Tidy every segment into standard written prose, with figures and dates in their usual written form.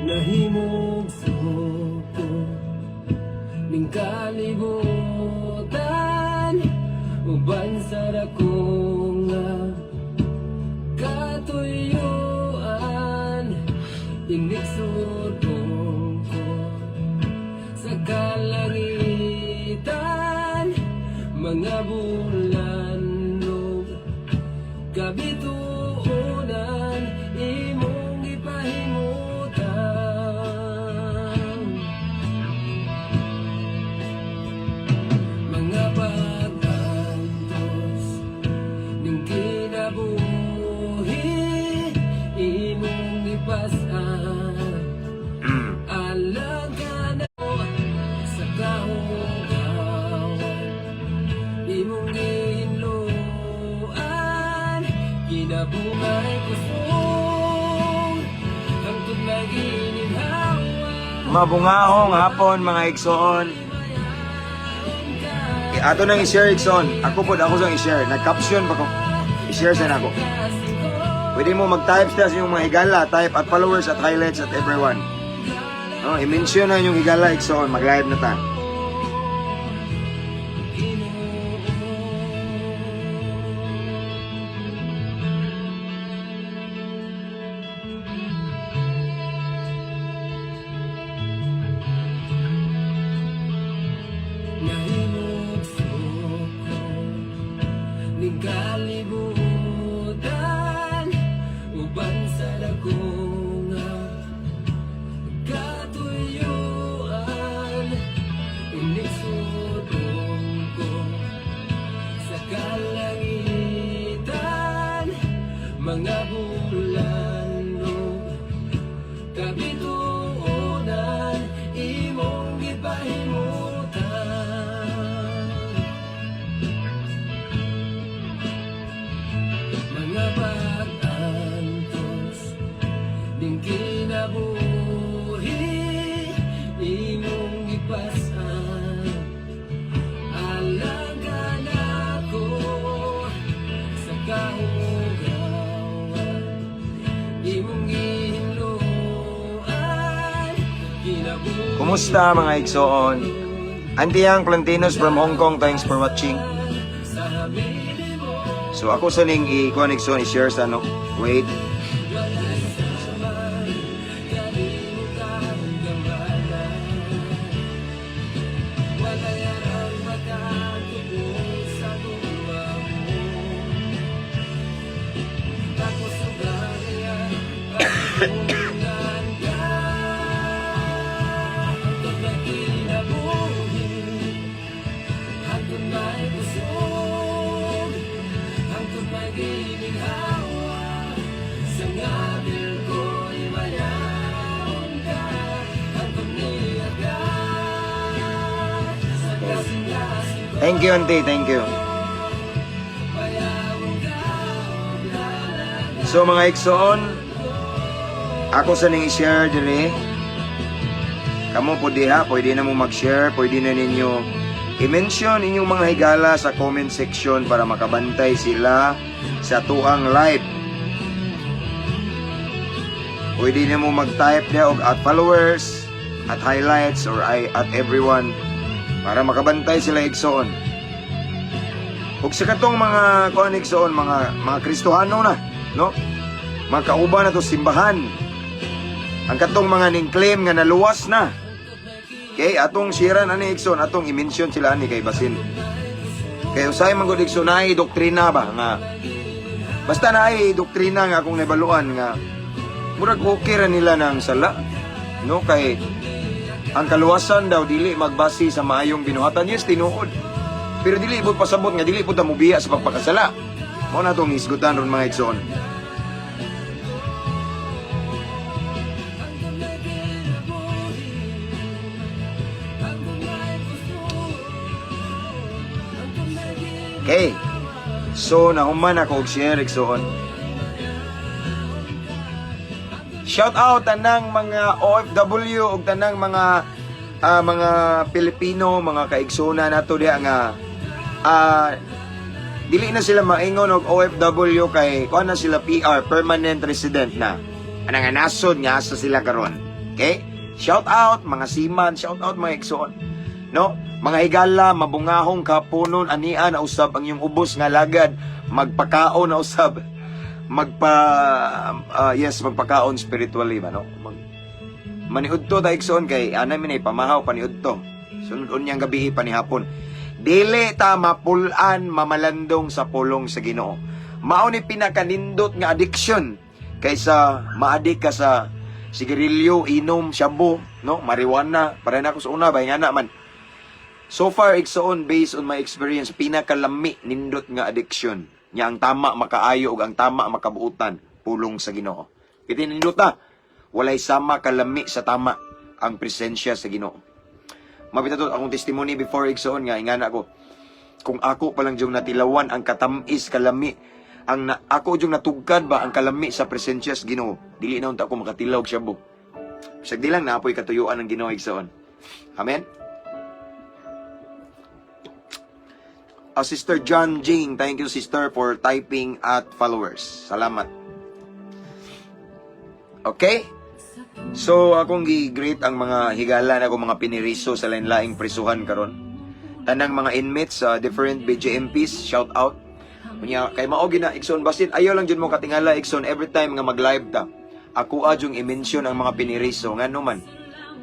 Nahimugso ko ning kalibutan uban sa dako nga katuyuan, inigsudong ko sa kalangitan mga bulan ug kabituonan imong gipahimutang. Mga pag-antos ning kinabuhi imong gipas-an alaga na sa kahugawan imong gihinloan, kinabuhi kusog hangtod magininhawa. Mabungahong hapon, mga igsoon. Eh, ato nang i-share, igsoon. Ako pod, ako sang i-share. Nag-caption pa ko. I-share sa nako. Pwede mo mag-type sa inyong mga higala, type @followers, @highlights, @everyone. No, i-mention na inyong higala, igsoon, mag-live na ta. Nahimugso ko ning kalibutan uban sa dako nga katuyuan, inigsudong ko sa kalangitan mga bulan ug kabituonan imong gipahimutan. Mga pag-antos ning kinabuhi imong gipas-an alaga nako sa kahugawan imong gihinloan, kinabuhi. Kumusta, mga igsoon? Auntie Yang Plantinos from Hong Kong, thanks for watching. Sa hamili mo. So ako sa ning i-kuan, igsoon, i-share sa ano. Wait. Walay samay kanimo kang gamana. Walay arang makatubos sa tuwa mo. Tapos ugaya pagtulungan ka. Hangtod may kinabuhi, hangtod may kusog, hangtod may gininhawa, sa ngabil ko'y mayaon ka. Hangtod niya ka sa kasing-kasing ko. Thank you, Auntie, thank you. Payawon ka og lalaga. So mga igsoon, ako sa ning i-share dire. Kamo po diha, pwede na mo mag-share, pwede na ninyo i-mention inyong mga higala sa comment section para makabantay sila sa tuang live. Pwede na mo mag-type niya og @followers, @highlights, or @everyone para makabantay sila, igsoon. Ug sa katong mga kuan, igsoon, mga Kristohano na, no? Mga kauban na to simbahan. Ang katong mga ning claim nga naluwas na. Okay, atong share ani, igsoon, atong i-mention sila ani kay basin. Kay usahay man gud, igsoon, naay doktrina ba nga basta naay doktrina nga akong nabaluan nga murag okay ra nila ng sala, no, kay ang kaluwasan daw dili magbase sa maayong binuhatan. Yes, tinuod. Pero dili pud pasabot nga dili pud ta mobiya sa pagpakasala. Mao na tong hisgutan ron, mga igsoon. Okay. So, nahuman ako og share, igsoon. Shout out tanang mga OFW ug tanang mga Pilipino, mga kaigsoona nato diha nga dili na sila maingon og OFW kay kuan na sila, PR, permanent resident na. Anang nga nasod nga asa sila karon. Okay? Shout out mga seaman, shout out mga igsoon. No? Mga higala, mabungahong kapunon, ania na usab ang iyong ubos nga lagad, magpakaon na usab, magpa yes, magpakaon spiritually ba, no? Maniudto ta, igsoon, kay ana mi nay pamahaw paniudto. Sunod unyang gabi, panihapon. Dili ta mapul-an mamalandong sa pulong sa Ginoo. Mao ni pinakanindot nga addiction kaysa maadik ka sa sigarilyo, inom, shabu, no, marijuana, para na ako sa una ba nga na man. So far, igsoon, based on my experience, pinakalami nindot nga addiction. Nya ang tama makaayo ug ang tama makabuutan, pulong sa Ginoo. Kiti nindot ta. Walay sama kalami sa tama ang presensya sa Ginoo. Mabita to akong testimony before, igsoon, nga ingana ko. Kung ako pa lang jung natilawan ang katamis kalami ang na, ako jung natugkad ba ang kalami sa presensya sa Ginoo. Dili na unta ako makatilaw og shabu. Bisag di lang naapoy katuyuan ng Ginoo, igsoon. Amen. Sister John Jane, thank you, sister, for typing at followers. Salamat. Okay? So, akong gi-greet ang mga higala na mga piniriso sa lain-laing prisuhan karon. Tanang mga inmates sa different BJMPs, shout out. Unya kay mao gina, igsoon, basin ayaw lang jud mo katingala, igsoon, every time nga mag-live ta. Ako jung i-mention ang mga piniriso ngano man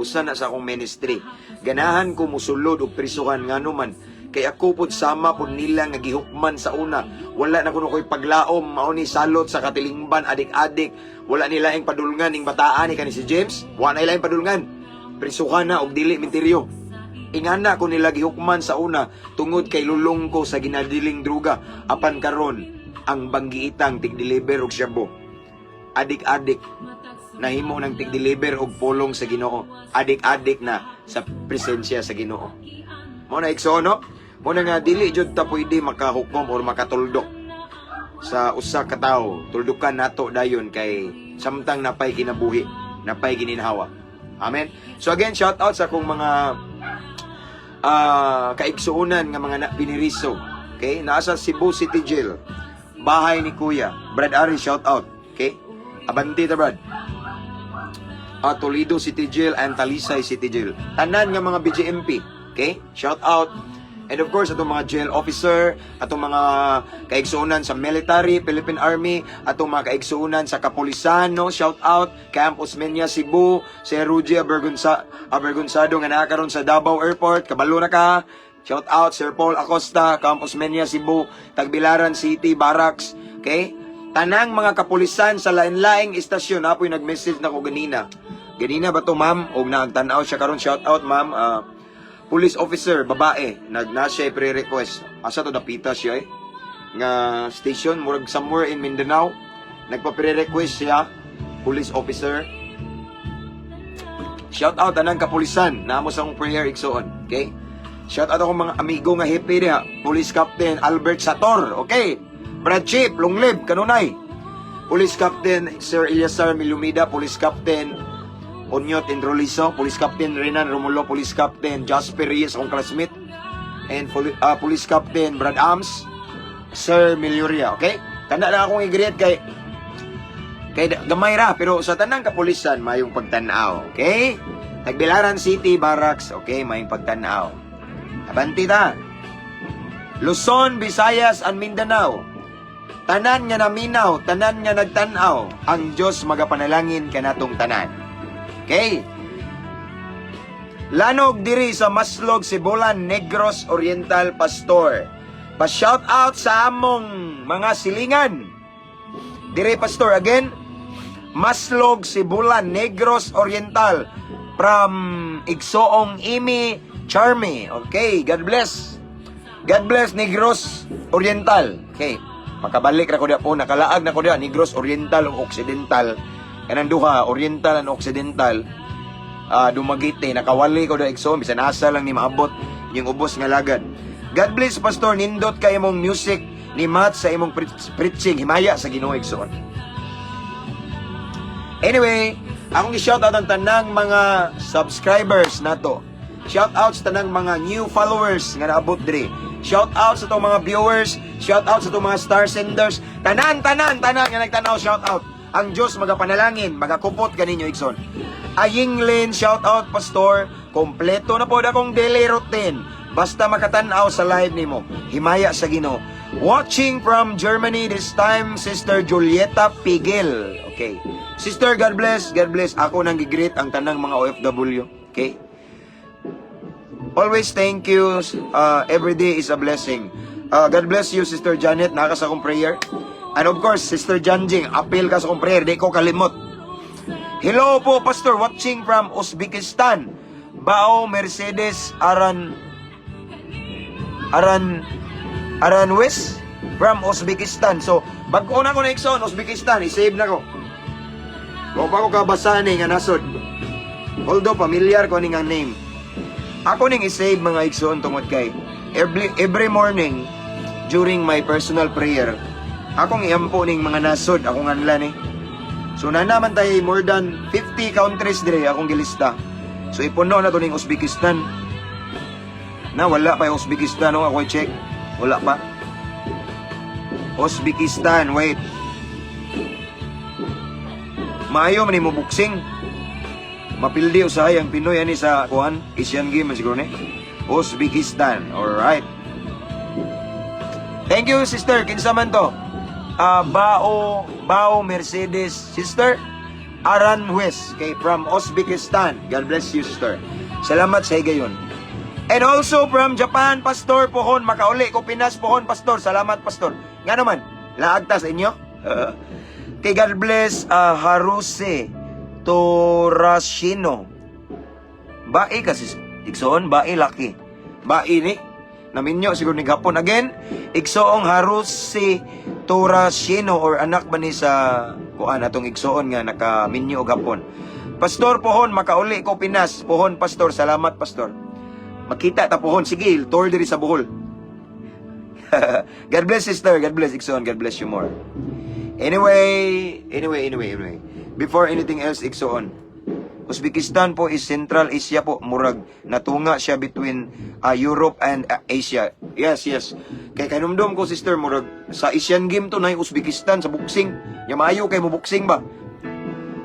usa na sa akong ministry. Ganahan ko musulod og prisuhan ngano man kay ako pud sama pud nila nga gihukman sa una. Wala na kuno ko'y paglaom, mao ni salot sa katilingban, adik-adik. Wala nila ing padulngan ning bataan ni kani si James. Wa na ila ing padulngan. Prisuhan na og dili minteryo. Ingana ko nila gihukman sa una tungod kay lulong ko sa ginadiling druga. Apan karon ang banggiitang tig-deliver og shabu. Adik-adik nahimo ng tig-deliver og pulong sa Ginoo. Adik-adik na sa presensya sa Ginoo. Mo na, igsoon, no? Mo na nga dili jud ta pwede makahukom or makatuldok sa usa ka tawo. Tuldukan nato dayon kay samtang napay kinabuhi, napay gininhawa. Amen. So again, shout out sa akong mga kaigsuunan nga mga piniriso. Okay? Naa sa Cebu City Jail. Bahay ni Kuya. Brad Ari, shout out. Okay? Abanti ta, Brad. Toledo City Jail and Talisay City Jail. Tanan nga mga BJMP. Okay? Shout out. And of course, atong mga jail officer, atong mga kaigsuonan sa military, Philippine Army, atong mga kaigsuonan sa kapulisan, no? Shout out, Camp Osmeña, Cebu, Sir Rudy Abergonzado nga naa karon sa Davao Airport, kabalo na ka. Shout out, Sir Paul Acosta, Camp Osmeña, Cebu, Tagbilaran City, Barracks. Okay? Tanang mga kapulisan sa lain-laing istasyon, apoy nag-message na ko ganina. Ganina ba to, ma'am? Og nagtan-aw siya karon, shout out, ma'am. Police officer, babae, nag na siya pre-request. Asa to dapita siya eh? Nga station, murag somewhere in Mindanao. Nagpa-pre-request siya, police officer. Shout out anang kapulisan, namo sa akong prayer, igsoon. Okay? Shout out akong mga amigo nga hepe diha, Police Captain Albert Sator, okay? Brad Chief, long live, kanunay. Police Captain Sir Eliasar Milumida, Police Captain Onyot Indroliso, Police Captain Renan Romulo, Police Captain Jasper Reyes, akong classmate, and Police Captain Brad Ams, Sir Milioria, okay? Kana lang akong i-greet kay gamay ra, pero sa tanang kapulisan mayong pagtan-aw, okay? Tagbilaran City Barracks, okay, mayong pagtan-aw. Abanti ta. Luzon, Visayas, and Mindanao. Tanan nga naminaw, tanan nga nagtan-aw, ang Dios magapanalangin kanatong tanan. Okay? Lanog diri sa Maslog, Sibulan, Negros Oriental, Pastor. Pa-shout out sa among mga silingan. Dire, Pastor, again, Maslog, Sibulan, Negros Oriental, from Igsoong Imi Charmy. Okay, God bless. God bless Negros Oriental. Okay. Makabalik ra ko diya po, nakalaag na ko diya Negros Oriental ug Occidental. Kanang duha, Oriental and Occidental. Dumaguete, nakawali ko diya, igsoon, bisan asa lang ni maabot yung ubos nga lagad. God bless, Pastor. Nindot kay imong music ni Matt sa imong preaching. Himaya sa Ginoo, igsoon. Anyway, akong i-shout out ang tanang mga subscribers nato. Shout out sa tanang mga new followers nga naabot diri. Shout out sa atong mga viewers, shout out sa atong mga star senders, tanan, tanan, tanan nga nagtanaw, shout out. Ang Diyos magapanalangin, magakupot kaninyo, igsoon. Ayinglin, shout out, Pastor. Kompleto na po akong daily routine. Basta makatanaw sa live nimo. Himaya sa Ginoo. Watching from Germany this time, Sister Julieta Pigil. Okay. Sister, God bless, God bless. Ako nang gi-greet ang tanang mga OFW. Okay? Always thank you. Every day is a blessing. God bless you, Sister Janet. Naa ka sa akong prayer. And of course, Sister Janjing, apil ka sa akong prayer. Di ko kalimot. Hello po, Pastor. Watching from Uzbekistan. Bao Mercedes Aranwes from Uzbekistan. So, bag-o na ko na, igsoon, Uzbekistan. I-save na ko. Wa pa ko kabasa ni nga nasod. Although familiar ko ni nga name. Ako ning i-save, mga igsoon, tungod kay every morning during my personal prayer, akong iampo ning mga nasod akong anlan eh. So na naman tayo more than 50 countries dire akong gilista. So ipuno na to ning Uzbekistan. Na wala pa yung Uzbekistan, no? Ako i-check. Wala pa. Uzbekistan, wait. Maayo man mo boxing. Mapildi usahay ang Pinoy ani sa kuan, Asian Games siguro ni. Uzbekistan. All right. Thank you, sister. Kinsa man to? Ah, Bao Bao Mercedes, Sister Aranjuez, okay, from Uzbekistan. God bless you, sister. Salamat sa higayon. And also from Japan, Pastor Pohon, makauli ko Pinas pohon, Pastor. Salamat, Pastor. Nga naman, laag ta sa inyo. Kay God bless Haruse Torashino. Bae kasi, igsoon, bae laki. Bae ni. Naminyo siguro ni gapon. Again, igsoong Haruse Torashino or anak ba ni sa kuan atong igsoon nga nakaminyo og gapon. Pastor pohon, makauli ko Pinas. Pohon, Pastor, salamat, Pastor. Makita ta pohon, sige, tour diri sa Bohol. God bless, sister, God bless, igsoon, God bless you more. Anyway, anyway, anyway, anyway. Before anything else, igsoon. Uzbekistan po is Central Asia po. Murag natunga siya between Europe and Asia. Yes. Kay kanumdum ko, sister, murag sa Asian Game to na yung Uzbekistan sa boxing. Ya maayo kay mo boxing ba?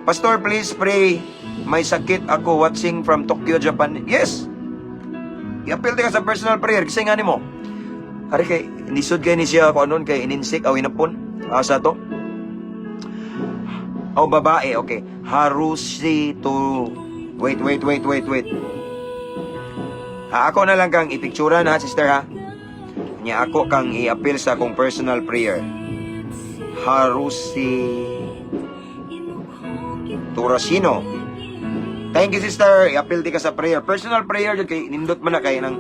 Pastor, please pray. May sakit ako, watching from Tokyo, Japan. Yes. I-appeal ka sa personal prayer. Kasi nga nimo. Hari kay nisod kay ni siya kung anon kay ininsik aw inapon. Asa to? Oh, babae, okay. Harusi to. Wait, wait, wait, wait, wait. Ha, ako na lang kang ipicturan ha, sister ha. Nya ako kang i-appeal sa akong personal prayer. Harusi Turasino. Thank you, sister. I-appeal di ka sa prayer. Personal prayer jud kay nindot man na kay nang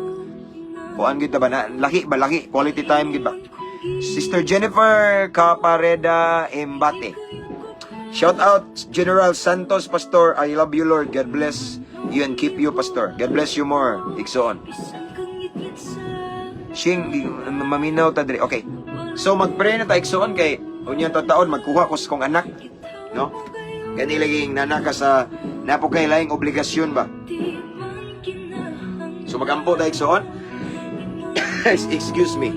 kuan gid ta ba na laki ba, laki quality time gid ba. Sister Jennifer Capareda Embate. Shout out General Santos, Pastor. I love you, Lord. God bless you and keep you, Pastor. God bless you more. Igsoon. Shing, maminaw ta diri. Okay. So magpray na ta, igsoon, kay unya ta taon magkuha ko sa kong anak, no? Gani laging nana ka sa napo kay laing obligasyon ba. So magampo ta, igsoon. Excuse me.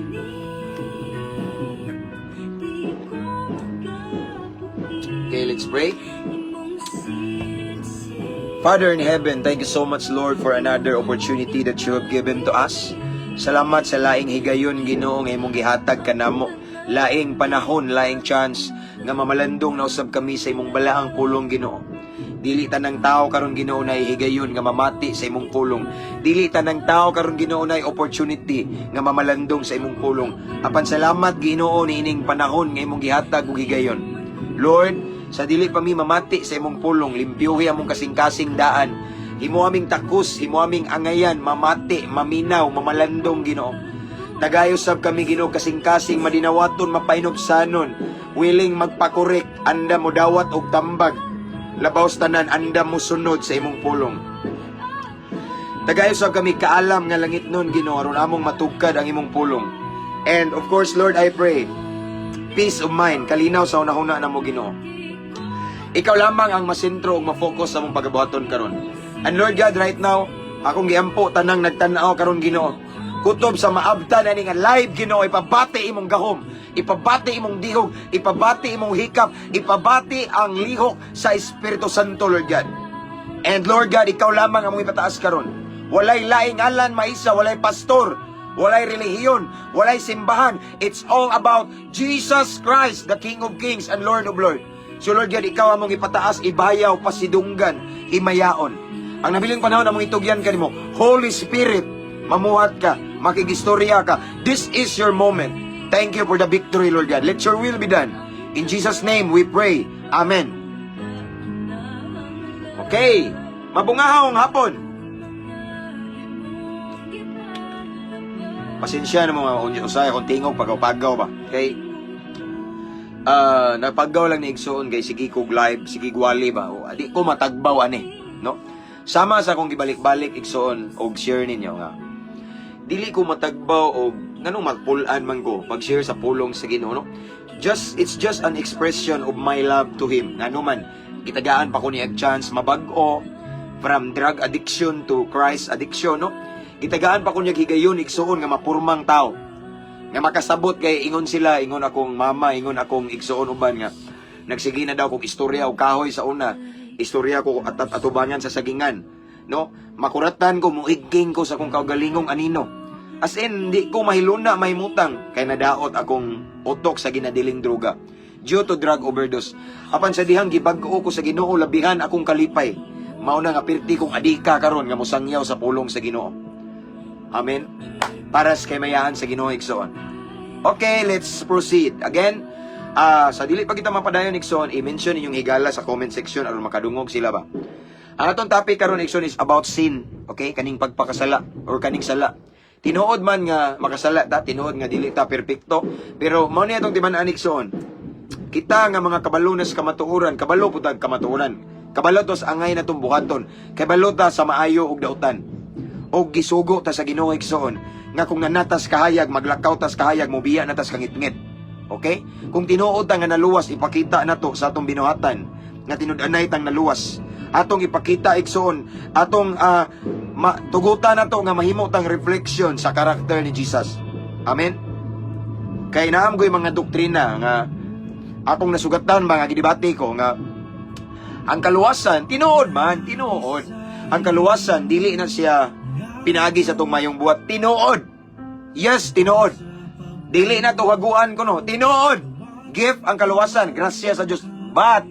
Okay, let's pray. Father in heaven, thank you so much, Lord, for another opportunity that you have given to us. Salamat sa laing higayon, Ginoo, nga imong gihatag kanamo. Laing panahon, laing chance nga mamalandong na usab kami sa imong balaang pulong, Ginoo. Dili tanang tao karon, Ginoo, na higayon nga mamati sa imong pulong. Dili tanang tao karon, Ginoo, na opportunity nga mamalandong sa imong pulong. Apan salamat, Ginoo, niining panahon nga imong gihatag ug higayon. Lord, sa dili pa mi mamati sa imong pulong, limpyuhi among kasing-kasing daan. Himo aming takos, himo aming angayan, mamati, maminaw, mamalandong, Ginoo. Tagayo sab kami, Ginoo, kasing-kasing madinawaton, mapainubsanon, willing magpakorek, andam mo dawat og tambag. Labaw sa tanan, andam mo sunod sa imong pulong. Tagay usab kami kaalam nga langit nun, Ginoo, aron among matugkad ang imong pulong. And of course, Lord, I pray, peace of mind, kalinaw sa hunahuna namo, Ginoo. Ikaw lamang ang masentro ug ma-focus sa among pagabuhaton karon. And Lord God, right now, akong giampo tanang nagtan-aw karon, Ginoo. Kutob sa maabtan ani nga live, Ginoo, ipabati imong gahom, ipabati imong dihog, ipabati imong hikap, ipabati ang lihok sa Espiritu Santo, Lord God. And Lord God, ikaw lamang ang among ipataas karon. Walay laing alan maisa, walay pastor, walay relihiyon, walay simbahan. It's all about Jesus Christ, the King of Kings and Lord of Lords. So Lord God, ikaw among ipataas, ibayaw, pasidunggan, himayaon. Ang nabiling panahon among itugyan kanimo, Holy Spirit, mamuhat ka, makigistorya ka. This is your moment. Thank you for the victory, Lord God. Let your will be done. In Jesus' name we pray. Amen. Okay. Mabungahong hapon. Pasensya na mga usay akong tingog pagaw-pagaw ba. Okay? Napagaw lang ni igsoon kay sige kog live, sige gwali ba. O, adi ko matagbaw ani, no? Sama sa akong gibalik-balik, igsoon, og share ninyo nga. Dili ko matagbaw og nganong magpul-an man ko pag share sa pulong sa Ginoo, no? Just it's just an expression of my love to him. Ngano man gitagaan pa ko niya chance mabag-o from drug addiction to Christ addiction, no? Gitagaan pa ko niya higayon, igsoon, nga mapurmang tao. Nga makasabot kay ingon sila, ingon akong mama, ingon akong igsoon uban nga nagsige na daw kog istorya og kahoy sa una. Istorya ko at atubangan sa sagingan, no? Makuratan ko, muigking ko sa akong kaugalingong anino. As in, di ko mahiluna, mahimutang kay nadaot akong utok sa ginadiling droga due to drug overdose. Apan sa dihang gibag-o ko sa Ginoo, labihan akong kalipay. Mao na nga pirti kong adika karon nga mosangyaw sa pulong sa Ginoo. Amen. Para sa kaymayaan sa Ginoo, igsoon. Okay, let's proceed. Again, sa dili pa kita mapadayon, igsoon, i-mention inyong higala sa comment section aron makadungog sila ba. Ang atong topic karon, igsoon, is about sin. Okay, kaning pagpakasala or kaning sala. Tinuod man nga makasala ta, tinuod nga dili ta perpekto, pero mao ni atong timan-an, igsoon. Kita nga mga kabalo na sa kamatuoran, kabalo pud tag kamatuoran. Kabalo to sa angay natong buhaton, kabalo ta sa maayo ug dautan. Og gisugo ta sa Ginoo, igsoon, nga kung nanatas kahayag, maglakaw tas kahayag, mobiya na tas kangitngit. Okay? Kung tinuod ta nga naluwas, ipakita nato sa atong binuhatan nga tinud-anay tang naluwas. Atong ipakita, igsoon, atong tugutan nato nga mahimo tang reflection sa karakter ni Jesus. Amen. Kay naam ko'y mga doktrina nga akong nasugatan ba nga gidebate ko nga ang kaluwasan, tinuod man, tinuod. Ang kaluwasan dili na siya pinaagi sa atong mayong buhat. Tinuod. Yes, tinuod. Dili na to haguan ko, no. Tinuod. Gift ang kaluwasan, grasya sa Dios. But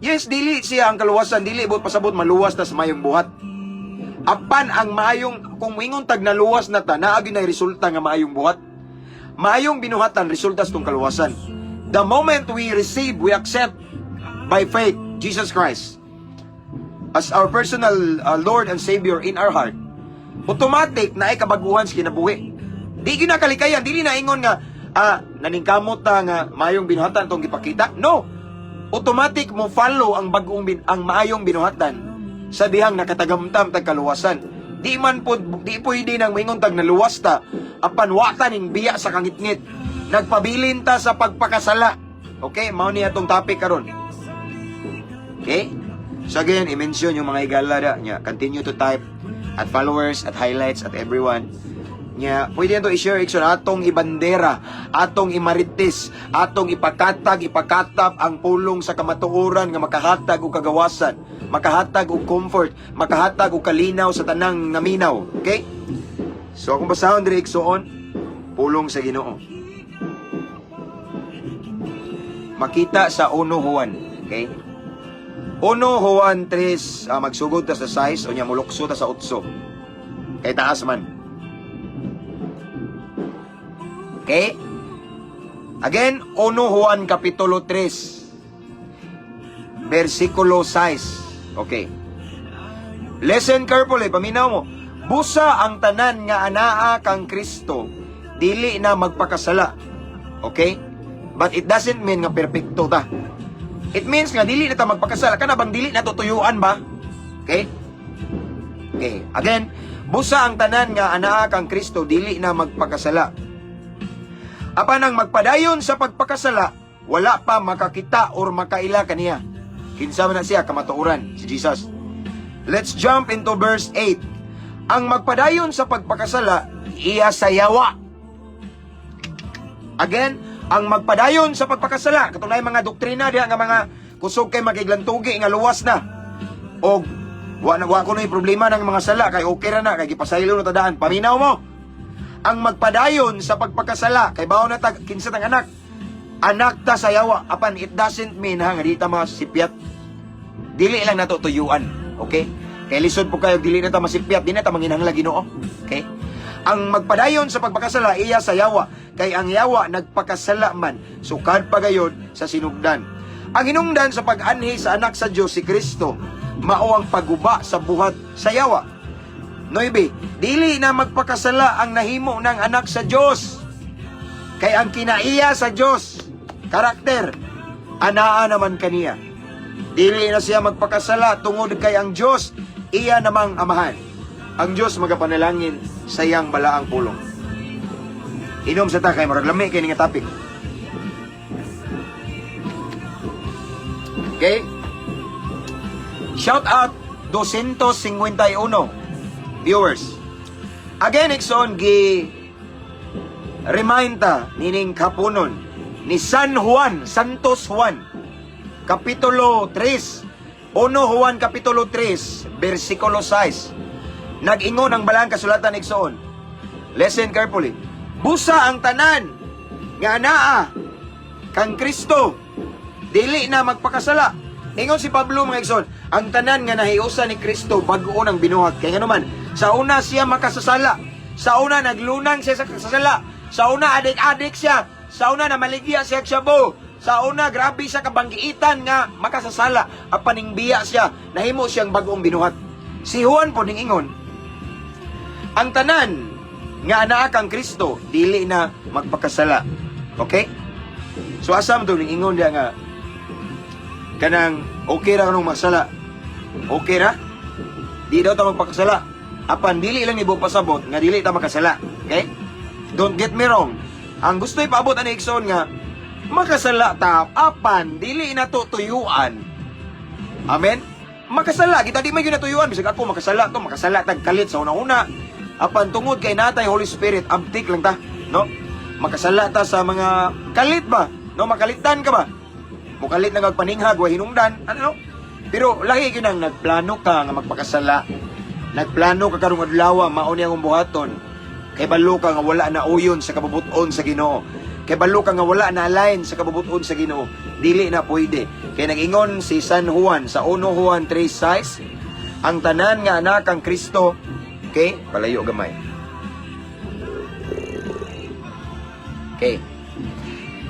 yes, dili siya ang kaluwasan, dili buot pasabot maluwas ta sa mayong buhat. Apan ang maayong, kung moingon tag naluwas na ta, naa gyud na resulta nga maayong buhat. Maayong binuhatan resulta sa tong kaluwasan. The moment we receive, we accept by faith Jesus Christ as our personal Lord and Savior in our heart, automatic na ay kabaguhan sa kinabuhi. Di gyud na kalikayan, dili na ingon nga naningkamot ta nga maayong binuhatan tong gipakita. No. Automatic mo follow ang maayong binuhatan sa dihang nakatagamtam tag kaluwasan. Di man po di pwede nang moingon tag naluwas ta apan wa ta ning biya sa kangitngit. Nagpabilin ta sa pagpakasala. Okay, mao ni atong topic karon. Okay? So again, i-mention yung mga higala da nya. Continue to type at followers, at highlights, at everyone. Nya, pwede to i-share, igsoon, atong ibandera, atong imarites, atong ipakatag, ipakatap ang pulong sa kamatuoran nga makahatag og kagawasan, makahatag og comfort, makahatag og kalinaw sa tanang naminaw. Okay? So akong basahon diri, igsoon, pulong sa Ginoo. Makita sa 1 Juan, okay? 1 Juan 3, magsugod ta sa 6 o nya mulukso ta sa 8. Kay taas man. Okay? Again, 1 Juan Kapitulo 3, versikulo 6. Okay. Listen carefully, paminaw mo. Busa ang tanan nga anaa kang Kristo, dili na magpakasala. Okay? But it doesn't mean nga perpekto ta. It means nga dili na ta magpakasala. Kana bang dili na tutuyuan ba? Okay? Okay. Again, busa ang tanan nga anaa kang Kristo dili na magpakasala. Apan ang magpadayon sa pagpakasala, wala pa makakita or makaila kaniya. Kinsa man na siya kamatuoran, si Jesus. Let's jump into verse 8. Ang magpadayon sa pagpakasala, iya sa yawa. Again, ang magpadayon sa pagpakasala, katong mga doktrina diha nga mga kusog kay makiglantugi nga luwas na. Og wa na wa ko na problema ng mga sala kay okay ra na kay gipasaylo na tadaan. Paminaw mo. Ang magpadayon sa pagpakasala kay bawo na tag kinsa tang anak. Anak ta sa yawa, apan it doesn't mean ha nga di ta masipyat. Dili lang nato tuyuan, okay? Kay lisod po kayo dili na ta masipyat, di na ta manginahanglan Ginoo. Okay? Ang magpadayon sa pagpakasala iya sa yawa, kay ang yawa nagpakasala man sukad pa gayod sa sinugdan. Ang hinungdan sa pag-anhi sa anak sa Dios si Kristo mao ang pagguba sa buhat sa yawa. 9, dili na magpakasala ang nahimo ng anak sa Dios. Kay ang kinaiya sa Dios, karakter, anaa naman kaniya. Dili na siya magpakasala tungod kay ang Dios iya namang amahan. Ang Dios magapanalangin sa iyang balaang pulong. Inom sa ta kay murag lami kay ni nga topic. Okay? Shout out 251 viewers. Again, igsoon, gi remind ta nining kapunon ni San Juan, Santos Juan, Kapitulo 3, 1 Juan Kapitulo 3, versikulo 6. Nag-ingon ang balang kasulatan, igsoon. Listen carefully. Busa ang tanan nga anaa kang Kristo dili na magpakasala. Ingon si Pablo, mga igsoon, ang tanan nga nahiusa ni Kristo bag-o ng binuhat. Kaya nga naman, sa una siya makasasala. Sa una naglunang siya sa kasasala. Sa una adik-adik siya. Sa una namaligya siya shabu. Sa una grabe siya kabanggiitan nga makasasala. Apan ning biya siya, nahimo siyang bag-ong binuhat. Si Juan po ning ingon, ang tanan nga anaa kang Kristo dili na magpakasala. Okay? So asa man to ning ingon diya nga kanang okay ra kanong masala? Okay ra? Di daw ta magpakasala. Apan dili lang ibo pasabot nga dili ta makasala. Okay? Don't get me wrong. Ang gusto ipaabot ani, igsoon, nga makasala ta apan dili na to tuyuan. Amen? Makasala kita, di may ginatuyuan. Bisag ako makasala to, makasala tag kalit sa una-una. Apan tungod kay natay Holy Spirit, abtik lang ta, no? Makasala ta sa mga kalit ba? No, makalitan ka ba? Mukalit na paninghag wa hinungdan, ano no? Pero lahi gyud ang nagplano ka nga magpakasala. Nagplano ka karong adlaw, mao ni ang buhaton. Kay balo ka nga wala na uyon sa kabubuton sa Ginoo. Kay balo ka nga wala na align sa kabubuton sa Ginoo. Dili na pwede. Kay nag-ingon si San Juan sa 1 Juan 3:6, ang tanan nga anak ang Kristo, okay, palayo gamay. Okay.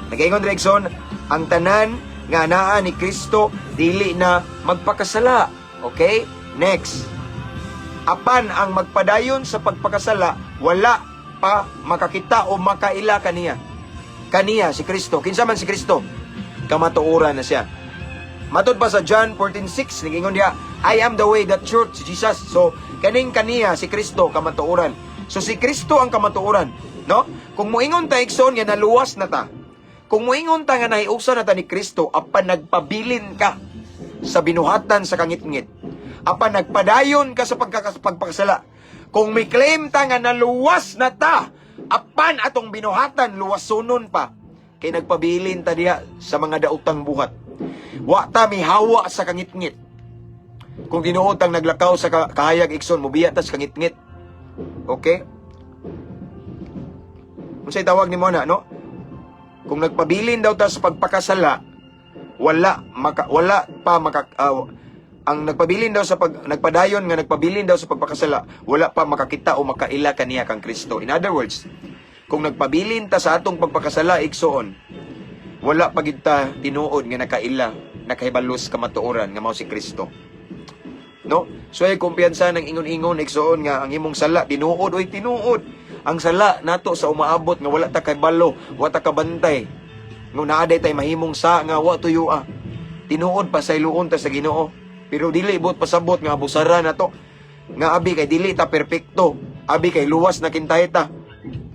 Nag-ingon Drexon, ang tanan nga anaa ni Kristo dili na magpakasala. Okay? Next. Apan ang magpadayon sa pagpakasala, wala pa makakita o makaila kaniya. Kaniya si Kristo. Kinsa man si Kristo? Kamatuoran na siya. Matod pa sa John 14:6, nigingon diha, "I am the way, the truth," si Jesus. So, kaning kaniya si Kristo kamatuoran. So si Kristo ang kamatuoran, no? Kung moingon ta, igsoon, nga naluwas na ta. Kung moingon ta nga nahiusa na ta ni Kristo apan nagpabilin ka sa binuhatan sa kangitngit, apan nagpadayon ka sa pagpakasala. Kung may claim ta nga naluwas na ta, apan atong binuhatan luwasunon pa, kay nagpabilin ta diha sa mga daotang buhat. Wa ta mihawa sa kangitngit. Kung tinuod tang naglakaw sa kahayag, igsoon, mubiya ta sa kangitngit. Okay? Unsay tawag nimo na, no? Kung nagpabilin daw ta sa pagpakasala, wala pa maka ang nagpabilin daw sa pag nagpadayon nga nagpabilin daw sa pagpakasala, wala pa makakita o makaila kaniya kang Kristo. In other words, kung nagpabilin ta sa atong pagpakasala, igsoon, wala pa gid ta tinuod nga nakaila, nakahibalos kamatuoran nga mao si Kristo. No? So ay kumpiyansa ng ingon-ingon, igsoon, nga ang imong sala tinuod oy tinuod. Ang sala nato sa umaabot nga wala ta kabalo, wa ta kabantay. Nga naa day tay mahimong sa nga wa tuyua. Tinuod pasayloon ta sa Ginoo. Pero dili buot pasabot nga abusara nato. Nga abi kay dili ta perpekto, abi kay luwas na kintay ta.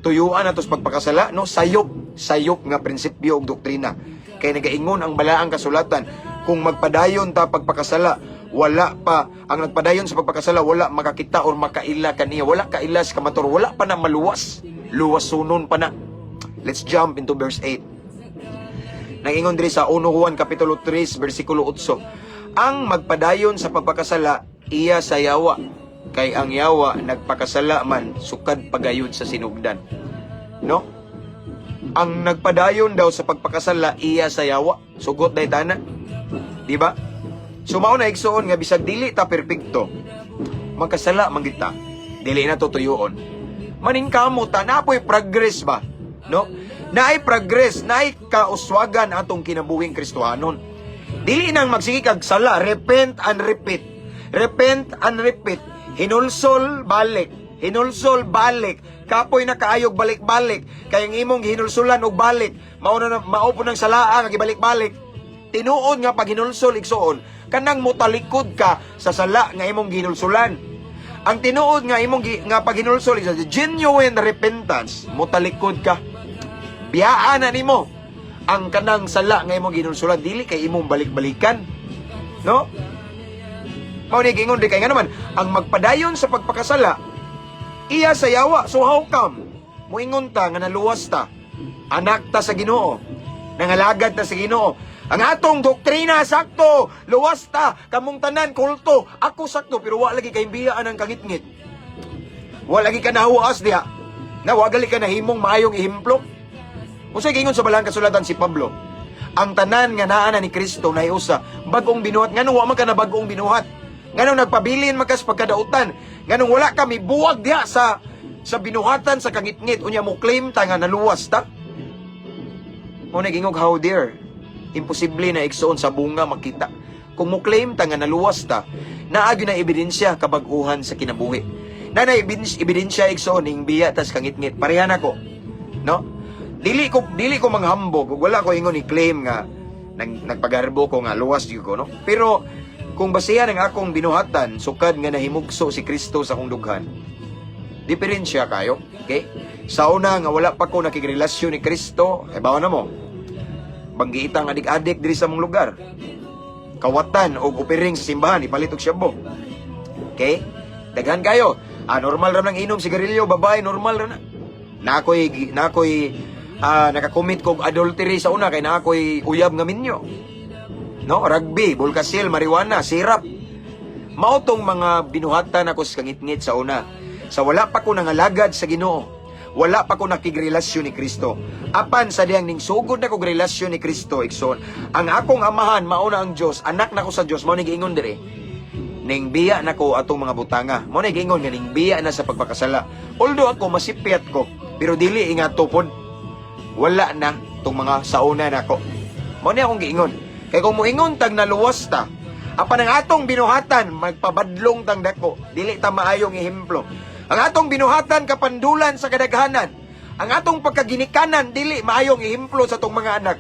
Tuyuan nato sa pagpakasala, no? Sayop, sayop nga prinsipyo ug doktrina. Kay nagaingon ang balaang kasulatan, kung magpadayon ta pagpakasala, wala pa ang nagpadayon sa pagpakasala, wala makakita or makaila kaniya, wala kaila sa kamator, wala pa na maluwas, luwasunon pa na. Let's jump into verse 8. Nagingon diri sa 1 Juan kapitulo 3 bersikulo 8. Ang magpadayon sa pagpakasala, iya sa yawa, kay ang yawa nagpakasala man sukad pagayod sa sinugdan. No? Ang nagpadayon daw sa pagpakasala, iya sa yawa. Sugot day tana. Di ba? So mao na, igsuon, nga bisag dili ta perpekto, magkasala man kita. Dili na to tuyuon. Maningkamot ta, napoy progress ba? No? Naay progress, naay kauswagan atong kinabuhing Kristohanon. Dili nang magsige kag sala, repent and repeat. Repent and repeat. Hinulsol balik. Hinulsol balik. Kapoy na kaayog balik-balik. Kay ang imong hinulsulan og balik, mao na mao po ng salaa nga gibalik-balik. Tinuod nga pag hinulsol, igsuon, kanang motalikod ka sa sala nga imong gihinulsulan. Ang tinuod nga imong nga pag hinulsol is genuine repentance, motalikod ka. Biyaan na nimo ang kanang sala nga imong gihinulsulan, dili kay imong balik-balikan. No? Mao ni giingon di kay nga naman ang magpadayon sa pagpakasala, iya sa yawa. So how come moingon ta nga naluwas ta? Anak ta sa Ginoo. Nangalagad ta sa Ginoo. Ang atong doktrina sakto, luwas ta, kamong tanan kulto. Ako sakto, pero wa lagi kay biyaan ang kangitngit. Wa lagi ka nahuas diha. Na wa gali ka nahimong maayong ehemplo. Unsay giingon sa balang kasulatan si Pablo? Ang tanan nga naa na ni Kristo nahiusa bag-ong binuhat. Nganong wa man ka na bag-ong binuhat? Nganong nagpabilin man ka sa pagkadautan? Nganong wala ka mibuwag diha sa binuhatan sa kangitngit, unya mo claim ta nga naluwas ta? Mo nagingog, how dare. Imposible na, igsuon, sa bunga makita. Kung mo claim ta nga naluwas ta, naa gyud na ebidensya kabag-uhan sa kinabuhi. Na na ebidensya, igsuon, ning biya tas kangitngit. Parehan ako. No? Dili ko manghambog ug wala ko ingon ni claim nga nagpagarbo ko nga luwas gyud ko, no? Pero kung basihan ang akong binuhatan sukad nga nahimugso si Kristo sa akong dughan, diferensya kayo. Okay? Sa una nga wala pa ko nakigrelasyon ni Kristo, eh bawa na mo. Banggiitang adik-adik diri sa mong lugar. Kawatan og upiring sa simbahan, ipalit og shabu. Okay? Daghan kayo. Ah, normal ra nang inom sigarilyo, babae, normal ra na. Nakoy nakakommit kog adultery sa una kay nakoy uyab nga minyo. No, rugby, bulkasil, marijuana, sirap. Mao tong mga binuhatan ako sa kangitngit sa una. Sa wala pa ko nangalagad sa Ginoo. Wala pa ko nakigrelasyon ni Kristo. Apan sa diyang ning sugod na kog relasyon ni Kristo, igsoon, ang akong amahan mao na ang Dios, anak na ko sa Dios, mao ni giingon dire. Ning biya na ko atong mga butanga. Mao ni giingon nga ning biya na sa pagpakasala. Although ako masipyat ko, pero dili inga tupod. Wala na tong mga sauna nako. Mao ni akong giingon. Kay kung moingon tag naluwas ta, apan ang atong binuhatan magpabadlong tang dako, dili ta maayong ehemplo. Ang atong binuhatan kapandulan sa kadaghanan. Ang atong pagkaginikanan dili maayong ehemplo sa atong mga anak.